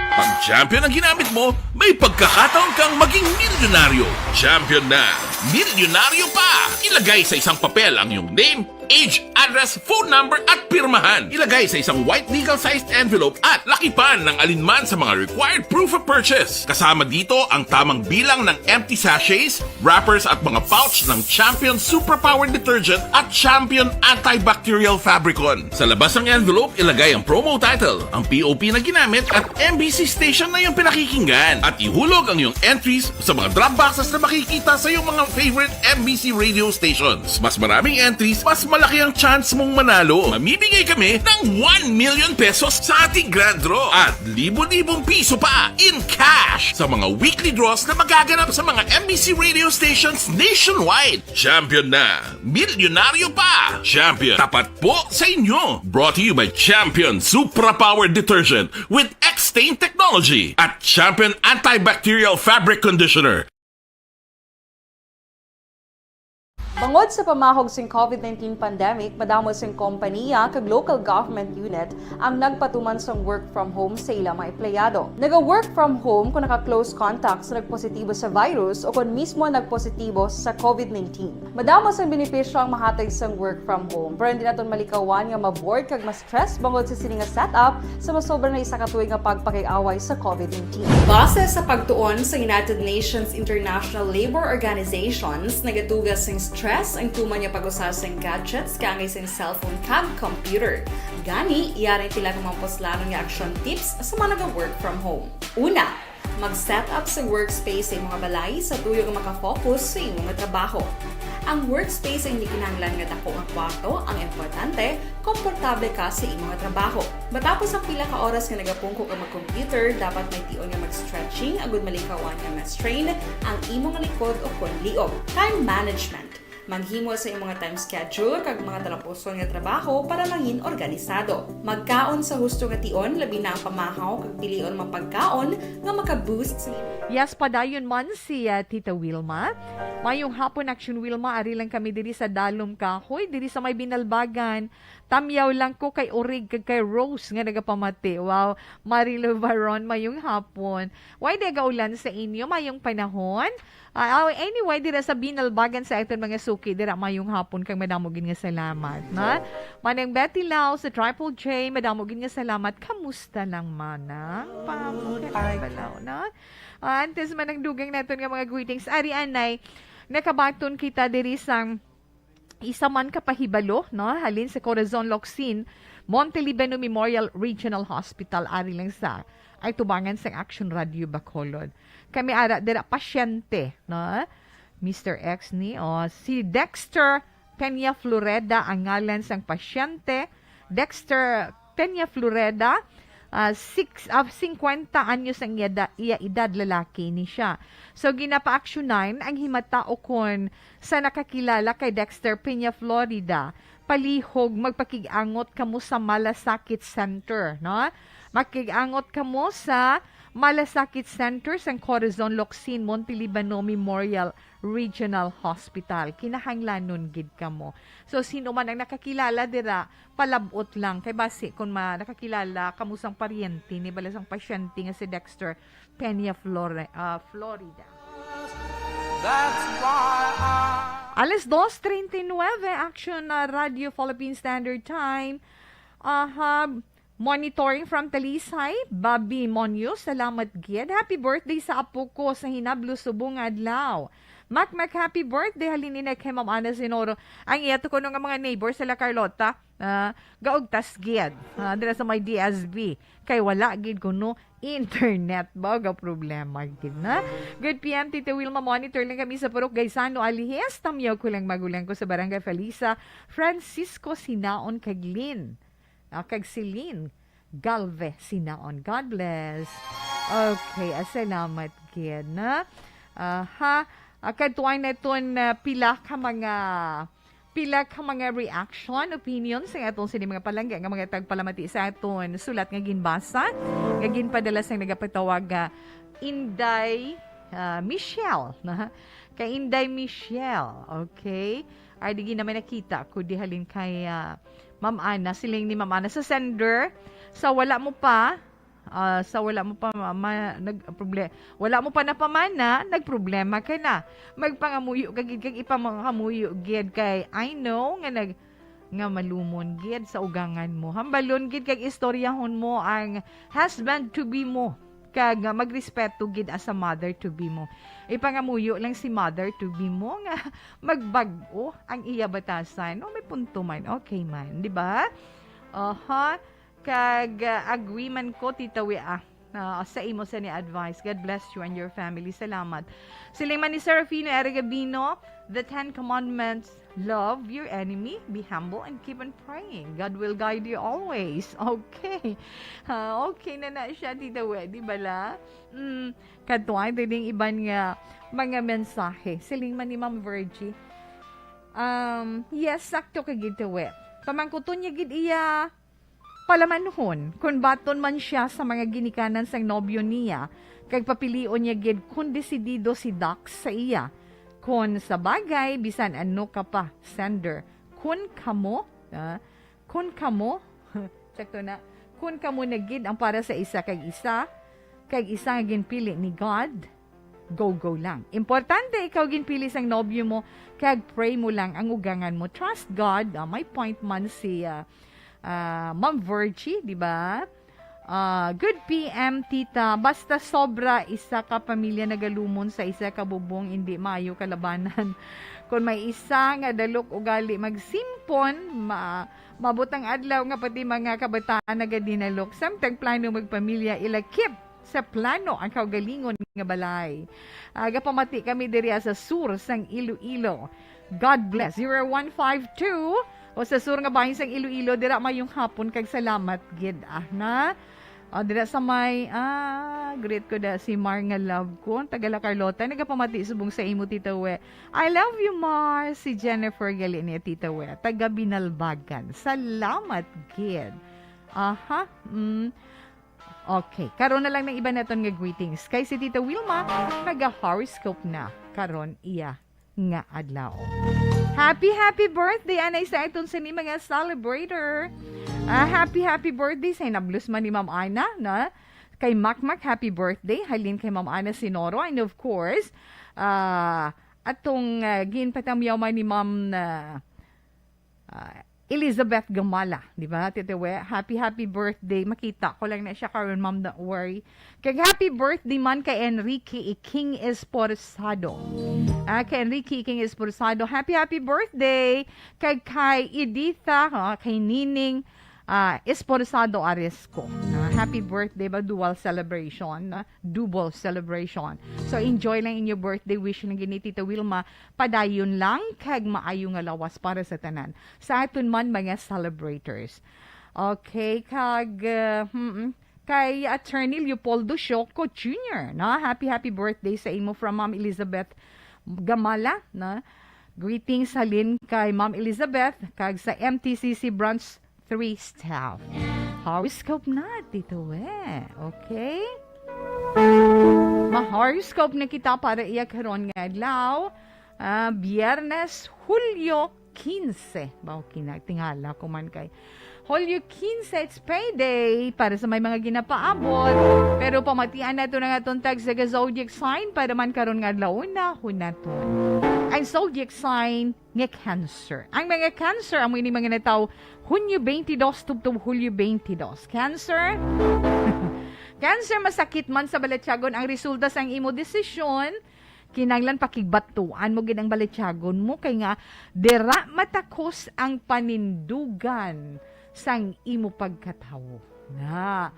Pag champion ang ginamit mo, may pagkakataon kang maging milyonaryo. Champion na, milyonaryo pa! Ilagay sa isang papel ang iyong name, age, address, phone number, at pirmahan. Ilagay sa isang white legal-sized envelope at lakipan ng alinman sa mga required proof of purchase. Kasama dito ang tamang bilang ng empty sachets, wrappers at mga pouch ng Champion Superpower Detergent at Champion Antibacterial Fabricon. Sa labas ng envelope, ilagay ang promo title, ang P O P na ginamit at M B C station na iyong pinakikinggan. At ihulog ang iyong entries sa mga drop boxes na makikita sa iyong mga favorite M B C radio stations. Mas maraming entries, mas Malaki ang chance mong manalo. Mamimigay kami ng one million pesos sa ating grand draw at libo-libong piso pa in cash sa mga weekly draws na magaganap sa mga M B C radio stations nationwide. Champion na! Milyonaryo pa! Champion, tapat po sa inyo! Brought to you by Champion Supra Power Detergent with X-Stain Technology at Champion Antibacterial Fabric Conditioner. Bangod sa pamahog sing COVID nineteen pandemic, madamo sing kompaniya kag local government unit ang nagpatuman sang work from home sa ila mga empleyado. Naga-work from home kung naka-close contact sa nagpositibo sa virus o kon mismo nagpositibo sa COVID nineteen. Madamo sang benepisyo ang mahatag sang work from home, pero hindi naton malikawan nga ma-bored kag ma-stress bangod sa sini nga setup sa masobra na isa ka tuig nga pagpakig-away sa COVID nineteen. Base sa pagtuon sa United Nations International Labour Organizations, nagaduga sing stress ang tuman nga pag-usa sing gadgets kaangay sing cellphone kag computer. Gani, yari pila ka mga puslanon nga action tips sa mga naga-work from home. Una, mag-set up sa workspace sa imong balay sa tuyo nga makafocus sa imong trabaho. Ang workspace ay hindi kinahanglan nga dako nga kwarto, ang importante, komportable ka sa imong trabaho. Matapos ang pila ka oras nga nagapungko ka mag-computer, dapat may tion nga mag-stretching agud malikawan nga ma-strain ang imong likod o kon liog. Time management. Maghimo sa imong time schedule kag mga talapuson nga trabaho para mangin organisado. Magkaon sa husto nga tion, labi na ang pamahaw kag pilion mga pagkaon nga maka-boost sa imong. Yes, padayon man si ah, Tita Wilma. Mayong hapon, Action Wilma. Ari lang kami diri sa Dalom Kahoy, diri sa may Binalbagan. Tamyaw lang ko kay Orig kag kay Rose nga nagapamati. Wow, Marilo Varon, mayong hapon. Why di gaulan sa inyo? Mayong panahon? Ah, ah, anyway, dira sa Binalbagan sa aton mga suki, dira mayong hapon kag madamo gid nga salamat, na? Manang Betty Lau sa Triple J, madamo gid nga salamat. Kamusta lang, Manang? Pamo ka na balaw, na? Ah, antes man ang dugang naton nga mga greetings, ari anay, nakabaton kita diri sang isa man ka pahibalo, no? Halin sa Corazon Locsin, Monte Libano Memorial Regional Hospital, ari lang sa ay tubangan sang Action Radio Bacolod. Kami ara dira pasyente, no? Mister X ni, o, si Dexter Peña Floreda ang ngalan sang pasyente. Dexter Peña Floreda, ah, six, ah, singkwenta anyos ang iya, iya edad, lalaki ni siya. So, ginapaaksyonan ang himata ukon sa nakakilala kay Dexter Peña Florida, palihog magpakig-angot kamo sa Malasakit Center, no? Makig-angot kamo sa Malasakit Center sang Corazon Locsin Monte Libano Memorial Regional Hospital. Kinahanglanon gid kamo. So, sino man ang nakakilala dira, palab-ot lang. Kay basi kung ma nakakilala kamo sang paryente ni bala sang pasyente nga si Dexter Peña Flore-, ah, Florida. That's why I Alas dos treinta y nueve, Action na Radio Philippine Standard Time. Aha, monitoring from Talisay, Bobby Monyo, salamat gid. Happy birthday sa apo ko sa hinablo subong nga adlaw. Mac Mac, happy birthday, halin ini kay Ma'am Ana Sinoro. Ang iya to kuno nga mga neighbor sila Carlota, ah, gaugtas gid, ah, dira sa may D S B. Kay wala gid kuno internet ba, ga problema gid na. Good P M, Tita Wilma, monitor lang kami sa Purok Gaisano, Alihis. Tamyaw ko lang magulang ko sa Barangay Felisa, Francisco Sinaon kag Lin. Ah, kag Celine Galvez Sinaon. God bless. Okay, ah, salamat gid, na. Aha. Ah, kadtuan naton, ah, pila ka mga pila ka mga reaction, opinion sa atong sini mga palangga nga mga tagpalamati sa aton sulat nga ginbasa, nga ginpadala sang nagapatawag nga Inday, ah, Michelle, na? Kay Inday Michelle, okay? Ay, di gid naman nakita ko di halin kay, ah, Ma'am Ana. Siling ni Ma'am Ana sa sender, sa wala mo pa, ah, sa wala mo pa ma-, ma-, nag-, proble-, wala mo pa napamana, nagproblema ka na. Magpangamuyo ka gid kag ipangamuyo gid kay I know nga nag-, nga malumon gid sa ugangan mo. Hambalon gid kag istoryahon mo ang husband to be mo, kag magrespeto gid as a mother to be mo. Ipangamuyo lang si mother to be mo nga magbag-o ang iya batasan. O, may punto man. Okay man, di ba? Aha. Kag, ah, agree man ko, Tita Wi, ah, ah, sa imo sa ni advice. God bless you and your family. Salamat. Siling man ni Serafino R. Gabino, the Ten Commandments Love your enemy, be humble, and keep on praying. God will guide you always. Okay. Ah, okay na na siya, Tita We, di ba la? Mm, kadto ay ding iban nga mga mensahe. Siling man ni Ma'am Virgie. Um, yes, sakto ka gid, Tita We. Pamangkuton niya gid iya, palamanhon kon baton man siya sa mga ginikanan sang nobyo niya, kag papilion niya gid kon desidido si Dax sa iya. Kon sa bagay, bisan ano ka pa, sender. Kun kamo, ah, kun kamo, sakto na, kun kamo na gid ang para sa isa kag isa, kag isa nga ginpili ni God, go, go lang. Importante ikaw ginpili sang nobyo mo, kag pray mo lang ang ugangan mo. Trust God, ah, may point man si, ah, ah, Ma'am Virgie, di ba? Ah, good P M, tita. Basta sobra isa ka pamilya nagalumon sa isa ka bubong, indi maayo kalabanan. Kon may isa nga dalok ugali magsimpon, ma-, mabutang adlaw nga pati mga kabataan nagadinalok. Samtang plano magpamilya, ilakip sa plano ang kaugalingon nga balay. Ah, gapamati kami diri sa sur sang Iloilo. God bless. Zero one five two, o sa sur nga bahin sang Iloilo, dira mayong hapon kag salamat gid, ah, na. O, dira sa may, ah, greet ko da si Mar nga love ko. Taga La Carlota, nagapamati subong sa imo, Tita We. I love you, Mar. Si Jennifer gali niya, Tita We. Taga Binalbagan. Salamat gid. Aha. Mm. Okay. Karon na lang ng iba naton nga greetings. Kay si Tita Wilma, naga-horoscope na karon iya nga adlaw. Happy, happy birthday, anay sa aton sini mga celebrator. Ah, happy, happy birthday sa hinablos man ni Ma'am Ana, na? Kay Makmak, happy birthday. Halin kay Ma'am Ana Sinoro. And of course, ah, atong, ah, ginpatamyaw man ni Ma'am na, ah, Elizabeth Gamala, di ba, Tita We? Happy, happy birthday. Makita ko lang na siya karon, ma'am, don't worry. Kag happy birthday man kay Enrique King Esposado. Ah, kay Enrique King Esposado, happy, happy birthday. Kag kay Editha, ah, kay Nining, ah, Esposado Aresco. Ah, happy birthday ba? Dual celebration, ah, double celebration. So, enjoy lang inyo birthday wish lang gini, Tita Wilma. Padayon lang kag maayo nga lawas para sa tanan. Sa aton man mga celebrators. Okay, kag, uh, mm, kay Attorney Leopoldo Sioco Junior, no? Happy, happy birthday sa imo from Ma'am Elizabeth Gamala, no? Greetings halin kay Ma'am Elizabeth kag sa M T C C Branch three staff. Horoscope na, Tito We. Okay? Ma-horoscope na kita para iya karon nga adlaw. Ah, Biyernes, Hulyo quince. Baw, kina-, tingala ko man kay Hulyo quince, it's payday para sa may mga ginapaabot. Pero pamatian nato na nga itong tag sa zodiac sign para man karon nga adlaw na hunaton. Ang zodiac sign nga Cancer. Ang mga Cancer, amo ini mga natawo Hunyo twenty-two tubtob Hulyo twenty-two. Cancer? Cancer, masakit man sa balatyagon ang resulta sang imo desisyon, kinahanglan pakigbatuan mo gid ang balatyagon mo, kay nga dira matakos ang panindugan sang imo pagkatawo. Na,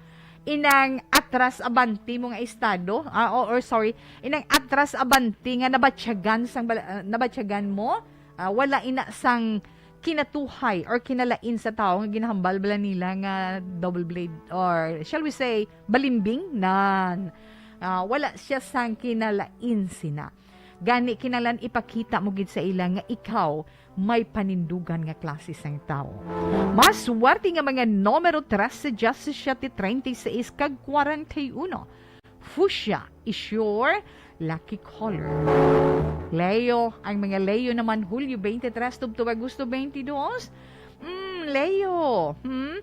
inang atras abanti mo nga estado, ah, o, or sorry, inang atras abanti nga nabatyagan sang bala-, ah, nabatyagan mo, ah, wala ina sang kinatuhay or kinalain sa tawo nga ginahambal bala nila nga double blade or, shall we say, balimbing, nan. Ah, wala siya sang kinalain sina. Gani, kinahanglan ipakita mo gid sa ila nga ikaw may panindugan nga klase sang tawo. Mas swerte nga mga numero trese, diyasisiete, treinta y seis, kag kwarenta y uno. Fuchsia is your lucky color. Leo, ang mga Leo naman, Hulyo twenty-three tubtob Agosto twenty-two. Mm, Leo, hmm?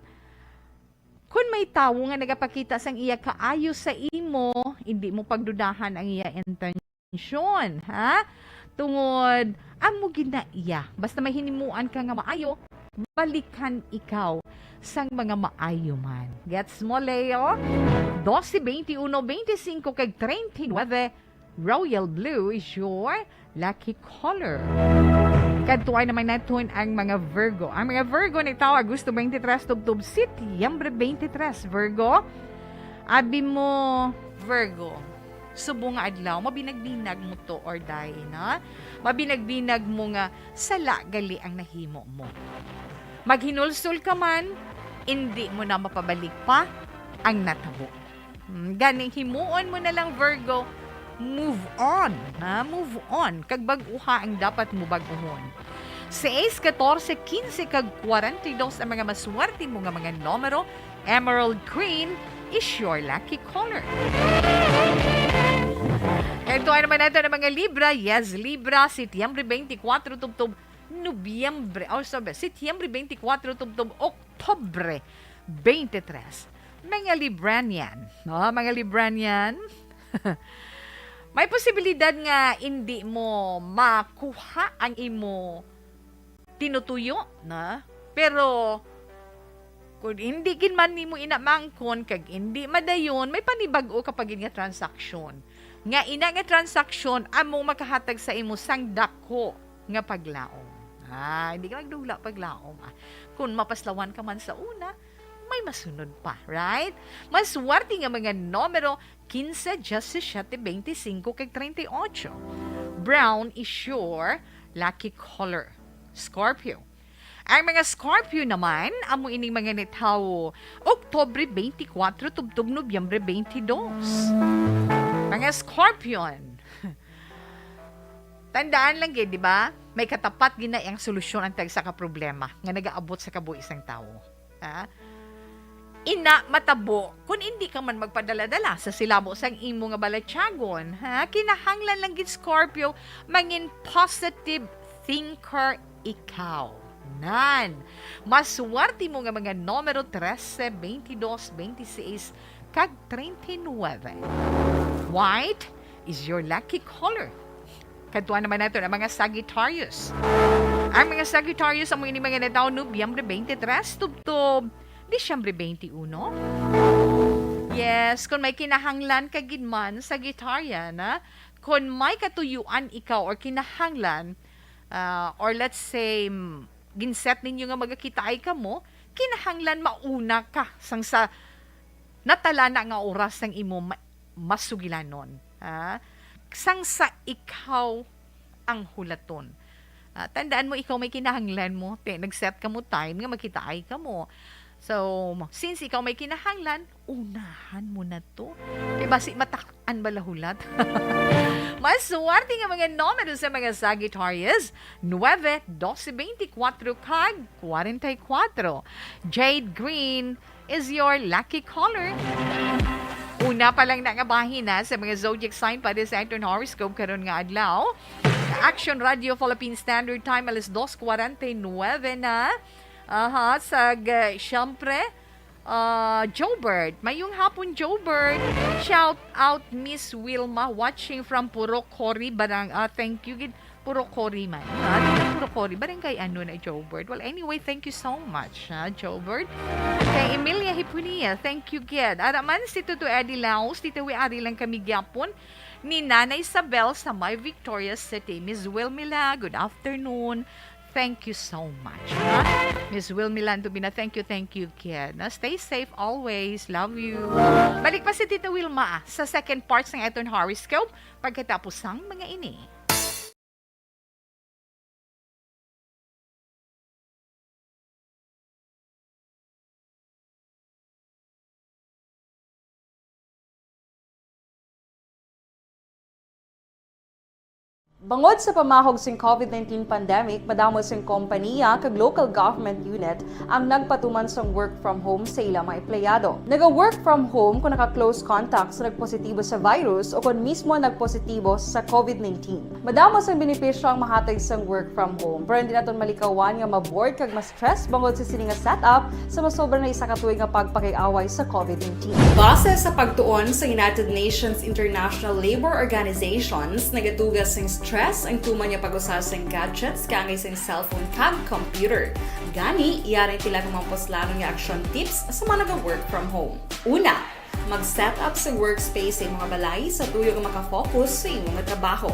Kun may tawo nga nagapakita sang iya kaayo sa imo, hindi mo pagdudahan ang iya intensyon, ha? Tungod, amo gid na iya. Basta may hinimuan ka nga maayo, balikan ikaw sang mga maayo man. Gets mo, Leo? Doce, veintiuno, veinticinco, kag treinta y nueve, Royal Blue is your lucky color. Kadtuan naman naton ang mga Virgo. Ang mga Virgo nagtawo Agosto twenty-three tubtob Setyembre twenty-three, Virgo. Abi mo, Virgo, Subong nga adlaw, mabinagbinag mo to or die, na? Mabinagbinag mo nga sala gali ang nahimo mo. Maghinulsol ka man, indi mo na mapabalik pa ang natabo. Hmm, gani, himuon mo na lang, Virgo, move on, ha? Move on. Kag bag-uha ang dapat mo bag-uhon. Seis, katorse, kinse, kag kwarenta y dos ang mga maswerte mo nga mga numero. Emerald green is your lucky color. Kaya ito naman natin ang mga Libra. Yes, Libra, Setyembre twenty-four tubtob Nobyembre. Oh, sorry, Setyembre twenty-four tubtob Oktobre twenty-three. Mga Libranian, no? Mga Libranian, may posibilidad nga hindi mo makuha ang imo tinutuyo, na? Pero kung hindi gid man nimo ina maangkon kag hindi madayon, may panibag-o ka pa gid nga transaksyon. Nga ina nga transaksyon among makahatag sa imo sang dako nga paglaom. Ah, hindi ka magdula paglaom, ah. Kung mapaslawan ka man sa una, may masunod pa, right? Maswerte nga mga numero, kinse, diyasisiete, beintisinko, kag treinta y ocho. Brown is your lucky color. Scorpio. Ang mga Scorpio naman, amo ining mga nitawo Oktobre twenty-four tubtob Nobyembre twenty-two. Mga Scorpion, tandaan lang gid, di ba? May katapat gid na ang solusyon ang tagsa ka problema nga nagaabot sa kabuhi sang tawo. Ha? Ina matabo kung hindi ka man magpadala-dala sa silabo sang imo nga balatyagon, ha? Kinahanglan lang gid, Scorpio, mangin positive thinker ikaw. Nan, maswerte mo nga mga numero trese, bentidós, bentiseis, kag treinta y nueve. White is your lucky color. Kadtuan naman nato ang mga Sagittarius. Ang mga Sagittarius amo ini mga natawo Nobyembre twenty-three tubtob Disyembre twenty-uno. Yes, kung may kinahanglan ka gid man, Sagittarian, ha? Kung may katuyuan ikaw or kinahanglan, ah, or let's say, m-, ginset ninyo nga magakitaay kamo, kinahanglan mauna ka sang sa natalana nga oras sang imo ma-, masugilanon, ha? Sang sa ikaw ang hulaton. Ah, tandaan mo, ikaw may kinahanglan mo. Te, nag-set ka mo time nga magkitaay ka mo. So, since ikaw may kinahanglan, unahan mo na to. Kay basi matak-an bala hulat. Mas swerte nga mga numero sa mga Sagittarius, nuebe, dose, beintikwatro, kag kwarenta y kwatro. Jade Green is your lucky color. Una pa lang na nga bahin na sa mga zodiac sign para sa aton horoscope karon nga adlaw. Action Radio Philippine Standard Time, alas dos kwarenta y nuebe na. Aha, sag, uh, siyempre, uh, Joe Bird. Mayong hapon, Joe Bird. Shout out, Miss Wilma, watching from Purok Cory, Barang-, ah, thank you gid. Purok Cory man. Ah, di na Purok Cory, Barangay ano na, Joe Bird. Well, anyway, thank you so much, ha, Joe Bird. Kay Emilia Hipunia, thank you gid. Ara man si Tuto Eddie Laos, dito wi ari lang kami gyapon ni Nana Isabel sa may Victoria City. Miss Wilmila, good afternoon. Thank you so much, ha? Miss Wilmila Antubina, thank you, thank you, kid. Na, stay safe always. Love you. Balik pa si Tita Wilma, ah, sa second part sang aton horoscope pagkatapos sang mga ini. Bangod sa pamahog sing covid nineteen pandemic, madamo sing kompanya kag local government unit ang nagpatuman sang work from home sa ila mga empleyado. Naga-work from home kung naka-close contact sa nagpositibo sa virus o kon mismo nagpositibo sa covid nineteen. Madamo sang benepisyo ang mahatag sang work from home, pero hindi naton malikawan nga ma-bored kag ma-stress bangod sa sini nga setup sa masobra na isa ka tuig nga pagpakig-away sa covid nineteen. Base sa pagtuon sa United Nations International Labor Organizations, nagatuga sing stress ang tuman nga pag-usa sing gadgets kaangay sing cellphone kag computer. Gani, yari ang pila ka mga puslanon nga action tips sa mga naga-work from home. Una, mag-set up sa workspace sa imong balay sa tuyo nga maka-focus sa imong trabaho.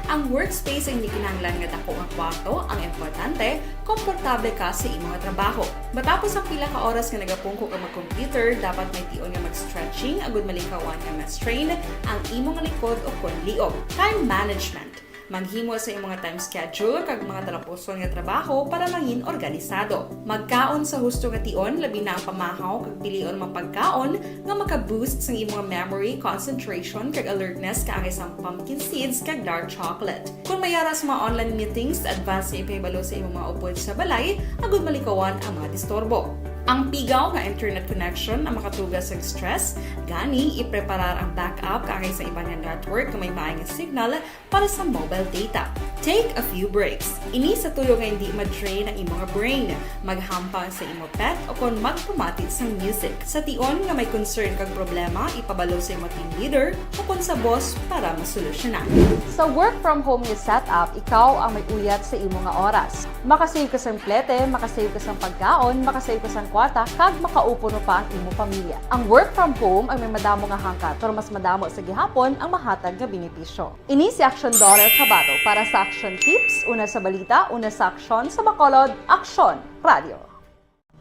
Ang workspace ay hindi kinahanglan nga dako nga kwarto, ang importante, komportable ka sa imo nga trabaho. Matapos ang pila ka oras nga nagapungko ka mag-computer, dapat may tion nga mag-stretching agud malikawan nga ma-strain ang imo nga likod o kon liog. Time management. Maghimo sa imo nga time schedule kag mga talapuson nga trabaho para mangin organisado. Magkaon sa husto nga tion, labi na ang pamahaw kag pilion mga pagkaon nga maka-boost sang imo nga memory, concentration, kag alertness kaangay sang pumpkin seeds kag dark chocolate. Kung may ara sa mga online meetings, advance nga ipahibalo sa imo mga upod sa balay agud malikawan ang mga disturbo. Ang pigaw nga internet connection ang makatuga sa stress, gani ipreparar ang backup kaangay sa iban nga network nga may maay nga signal para sa mobile data. Take a few breaks. Ini sa tuyo nga hindi ma-drain ang imo nga brain. Maghampang sa imo pet o kon magpamati sang music. Sa tion nga may concern kag problema, ipabalo sa imo team leader o kon sa boss para masolusyonan. Sa work from home nga setup, ikaw ang may uyat sa imo nga oras. Makasave ka sang plete, makasave ka sang pagkaon, makasave ka sang kwarta, kag makaupo pa ang imo pamilya. Ang work from home ang may madamo nga hangkat, pero mas madamo sa gihapon ang mahatag nga benepisyo. Ini si Aksyon Daughter Kabato para sa Aksyon Tips, una sa balita, una sa aksyon, sa Bacolod, Aksyon Radio.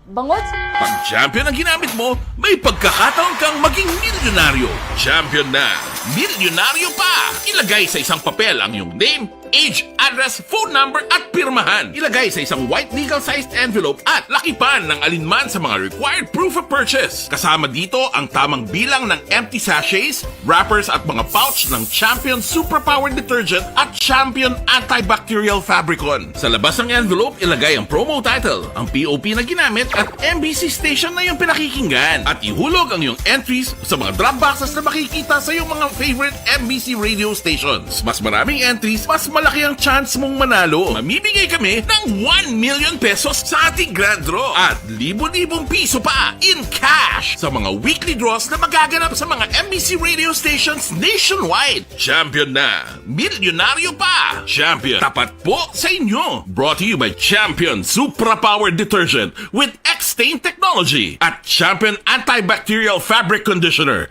Bangod sa Pag champion ang ginamit mo, may pagkakataon kang maging milyonaryo. Champion na, milyonaryo pa! Ilagay sa isang papel ang iyong name, age, address, phone number, at pirmahan. Ilagay sa isang white legal-sized envelope at lakipan ng alinman sa mga required proof of purchase. Kasama dito ang tamang bilang ng empty sachets, wrappers, at mga pouch ng Champion Superpower Detergent at Champion Antibacterial Fabricon. Sa labas ng envelope, ilagay ang promo title, ang P O P na ginamit, at M B C station na iyong pinakikinggan. At ihulog ang iyong entries sa mga drop boxes na makikita sa iyong mga favorite M B C radio stations. Mas maraming entries, mas malaki ang chance mong manalo. Mamimigay kami ng one million pesos sa ating grand draw at libo-libong piso pa in cash sa mga weekly draws na magaganap sa mga M B C radio stations nationwide. Champion na! Milyonaryo pa! Champion, tapat po sa inyo! Brought to you by Champion Supra Power Detergent with X-Stain Technology at Champion Antibacterial Fabric Conditioner.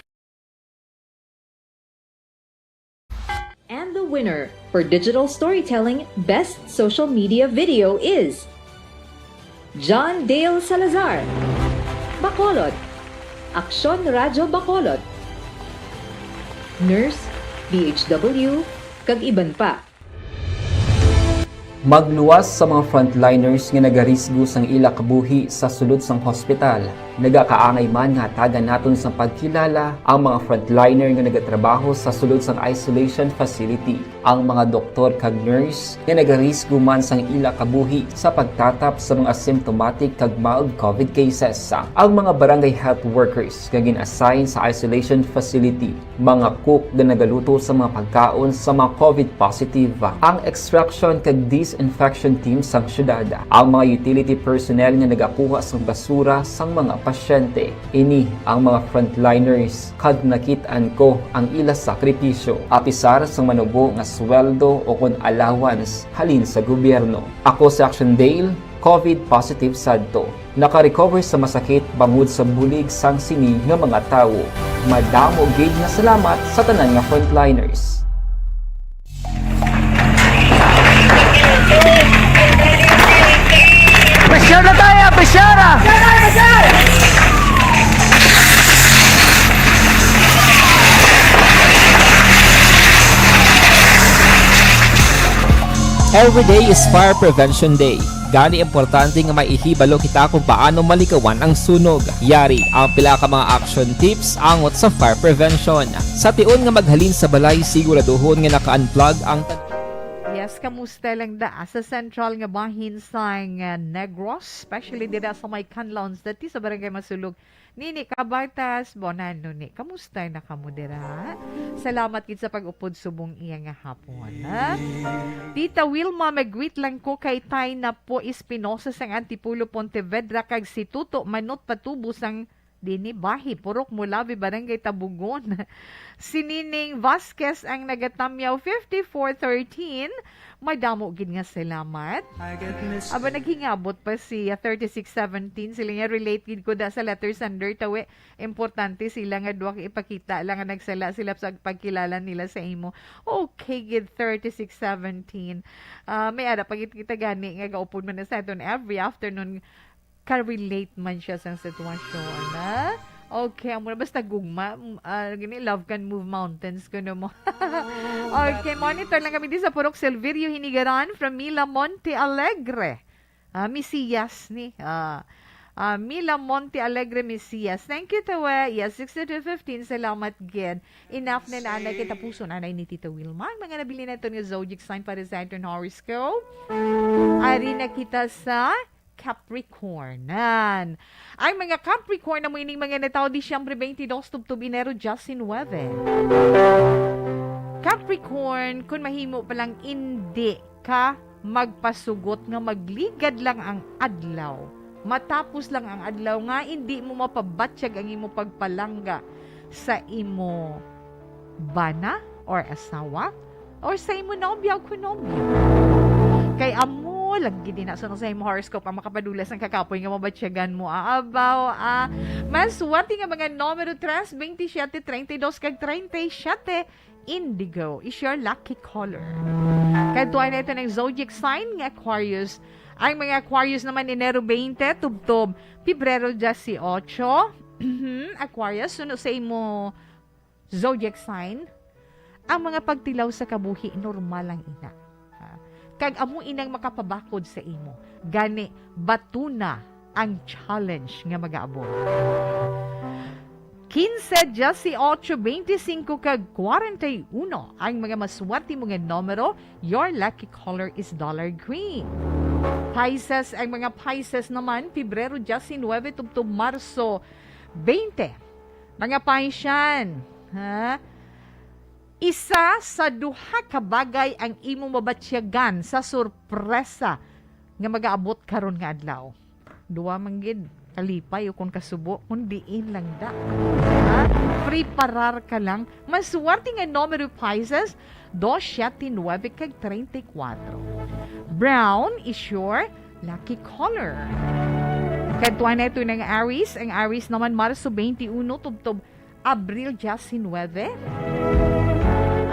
And the winner for digital storytelling best social media video is John Dale Salazar, Bacolod, Aksyon Radyo Bacolod, Nurse, D H W, kag iban pa. Magluwas sa mga frontliners nga nagarisgo sang ila kabuhi sa sulod sang hospital. Nagakaangay man nga hatagan naton sang pagkilala ang mga frontliner nga nagatrabaho sa sulod sang isolation facility, ang mga doktor kag nurse nga nagarisgo man sang ila kabuhi sa pagtatap sa mga asymptomatic kag mild covid cases, ang mga barangay health workers nga gin-assign sa isolation facility, mga cook nga nagaluto sa mga pagkaon sa mga covid positive, ang extraction kag disinfection team sang syudad, ang mga utility personnel nga nagakuha sang basura sang mga pasyente. Ini ang mga frontliners, kag nakit-an ko ang ila sakripisyo, apisar sang manubo nga sweldo o kon allowance halin sa gobyerno. Ako si Action Dale, covid positive sadto. Naka-recover sa masakit bangod sa bulig sang sini nga mga tawo. Madamo gid nga salamat sa tanan nga frontliners. Pressure na tayo! Pressure! Every day is Fire Prevention Day. Gani, importante nga may ihibalo kita kung paano malikawan ang sunog. Yari ang pila ka mga action tips angot sa fire prevention. Sa tion nga maghalin sa balay, siguraduhon nga naka-unplug ang tan- Yes, kamusta lang da sa central nga bahin sang, ah, Negros, especially dira sa may Canlons, dati sa Barangay Masulog. Nini Kabaytas, Bonan, Nuni. Kamusta na kamo dira? Salamat gid sa pag-upod subong iya nga hapon, ha? Tita Wilma, mag-greet lang ko kay Tay Napo Espinosa sang Antipolo, Pontevedra, kag si Tuto Manot Patubo sang Dini Bahi, Purok Mulabi, Barangay Tabugon. Si Nining Vasquez ang nagatamyaw, fifty-four thirteen. Madamo gid nga salamat. Aba, naghingabot pa siya, thirty-six seventeen. Sila niya, relate gid ko da sa letter sender, tawi. Importante sila nga duha, ipakita lang nga nagsala sila sa pagkilala nila sa imo. Okay gid, thirty-six seventeen. Ah, may ara pa gid kita gani nga gaupod man na sa aton every afternoon, ka-relate man siya sa sitwasyon, ha? Okay, amo na, basta gugma, mm, ah, gini, love can move mountains, kuno mo. Okay, monitor lang kami di sa Purok Silverio, Hinigaran, from Mila Monte Alegre. Ah, Mesias ni, ah, ah, Mila Monte Alegre Mesias. Thank you, tawi. Yes, sixty-two fifteen. Salamat gid. Enough na na, anay kita puso, anay ni Tita Wilma. Ang mga nabilin naton nga zodiac sign para sa aton horoscope. Ari na kita sa Capricorn. Nan. Ang mga Capricorn na mo ining mga natawo Disyembre twenty-two tubtob Enero nineteen. Capricorn, kung mahimo pa lang, hindi ka magpasugot nga magligad lang ang adlaw. Matapos lang ang adlaw nga hindi mo mapabatyag ang imo pagpalangga sa imo bana or asawa or sa imo nobya o kunobyo. Kay amo lang gid na sa imo horoscope ang makapadula sang kakapoy nga mabatyagan mo. Ah, abaw, ah. Mas swerte nga mga numero tres, twenty-siete, treinta y dos, kag treinta y siete. Indigo is your lucky color. Kadtuan naton ang zodiac sign nga Aquarius. Ang mga Aquarius naman, Enero twenty tubtob Pebrero dieciocho. Aquarius, suno sa imo zodiac sign, ang mga pagtilaw sa kabuhi normal lang ina. Ha? Kag amo inang makapabakod sa imo. Gani, batuna ang challenge nga magaabot. Quince, dieciocho, veinticinco, kag cuarenta y uno ang mga maswerte mo nga numero. Your lucky color is dollar green. Pisces, ang mga Pisces naman, Pebrero diecinuebe tubtob Marso twenty. Mga Piscean, ha? Isa sa duha ka bagay ang imo mabatyagan sa sorpresa nga magaabot karon nga adlaw. Duwa man gid, kalipay o kon kasubo, kon diin lang da. Ha? Preparar ka lang. Maswerte nga numero, Pisces, dos, siete, nuebe, kag treinta y cuatro. Brown is your lucky color. Kadtuan naton ang Aries. Ang Aries naman, Marso twenty-uno tubtob Abril diecinuebe.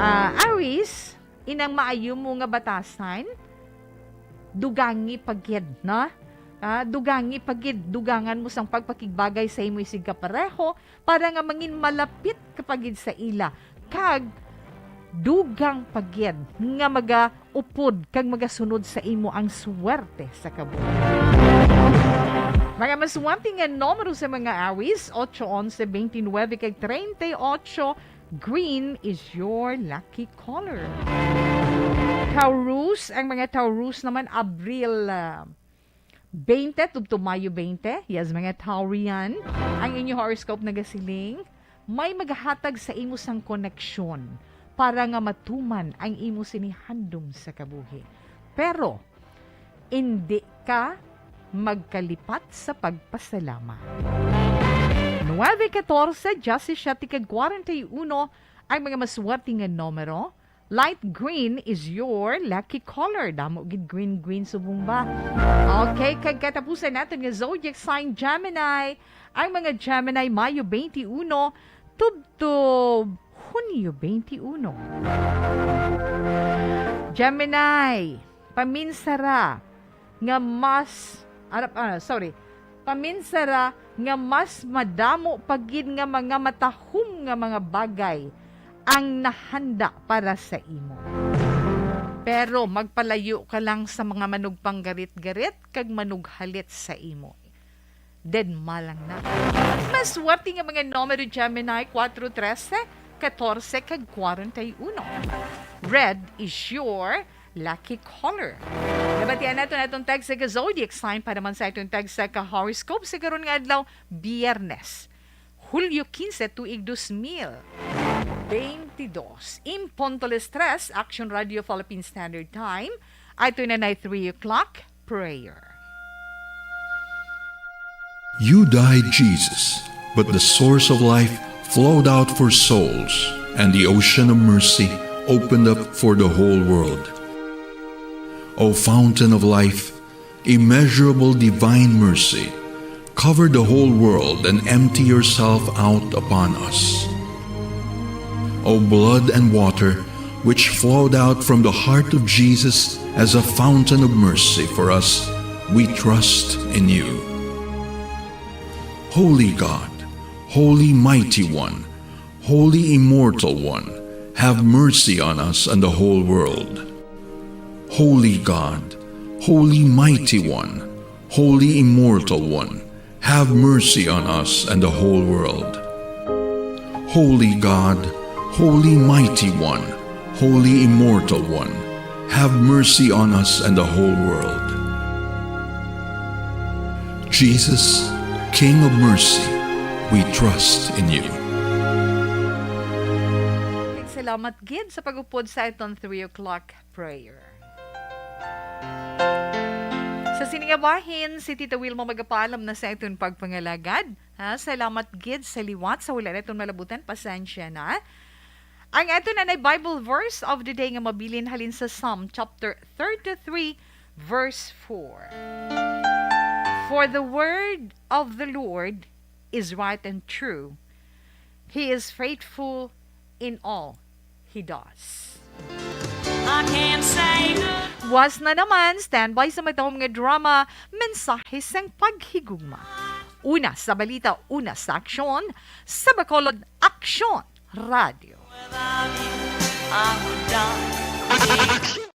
Ah, Aries, inang maayo mo nga batasan, dugangi pa gid, no? Ah, dugangi pa gid, dugangan mo sang pagpakigbagay sa imo isig kapareho para nga mangin malapit ka pa gid sa ila, kag dugang pa gid nga magaupod kag magasunod sa imo ang swerte sa kabuhi. Mga maswerte nga numero sa mga Aries, ocho, onse, veintinuebe, kag treinta y ocho. Green is your lucky color. Taurus, ang mga Taurus naman, Abril, ah, twenty tubtob Mayo twenty. Yes, mga Taurian, ang inyo horoscope nagasiling, may magahatag sa imo sang koneksyon para nga matuman ang imo sinihandom sa kabuhi. Pero, indi ka magkalipat sa pagpasalamat. Nuebe, katorse, diecisiete, kag kwarenta y uno ang mga maswerte nga numero. Light green is your lucky color. Damo gid green, green subong ba? Okay, kag katapusan naton nga zodiac sign, Gemini. Ang mga Gemini, Mayo twenty-one, tubtob Hunyo twenty-one. Gemini, paminsara nga mas, arap, ah, sorry, paminsara nga mas madamo pa gid nga mga matahom nga mga bagay ang nahanda para sa imo. Pero magpalayo ka lang sa mga manugpanggarit-garit kag manughalit sa imo. Deadma lang na. Maswerte nga mga numero, Gemini, kuwatro, trese, katorse, kag kwarenta y uno. Red is your lucky color. Nabatian naton atong tagsa ka zodiac sign para man sa atong tagsa ka horoscope sa karon nga adlaw, Biyernes, Hulyo kinse, tuig dos mil bentidós. In punto las tres, Action Radio Philippine Standard Time. Ito na na three o'clock prayer. You died, Jesus, But the source of life flowed out for souls, and the ocean of mercy opened up for the whole world. O fountain of life, immeasurable divine mercy, cover the whole world and empty yourself out upon us. O blood and water, which flowed out from the heart of Jesus as a fountain of mercy for us, we trust in you. Holy God, Holy Mighty One, Holy Immortal One, have mercy on us and the whole world. Holy God, Holy Mighty One, Holy Immortal One, have mercy on us and the whole world. Holy God, Holy Mighty One, Holy Immortal One, have mercy on us and the whole world. Jesus, King of mercy, we trust in you. Salamat gid sa pag-upod sa aton three o'clock prayer. Sa sini nga bahin, si Tita Wilma magapaalam na sa aton pagpangalagad. Ha, salamat gid sa liwat, sa wala naton malabutan, pasensya na. Ang aton anay Bible verse of the day nga mabilin halin sa Psalm chapter thirty-three, verse four. For the word of the Lord is right and true. He is faithful in all he does. I can't say no. Was na naman, standby sa matahom nga drama, mensahe sang paghigugma. Una sa balita, una sa aksyon, sa Bacolod Aksyon Radio. Without you, I would die.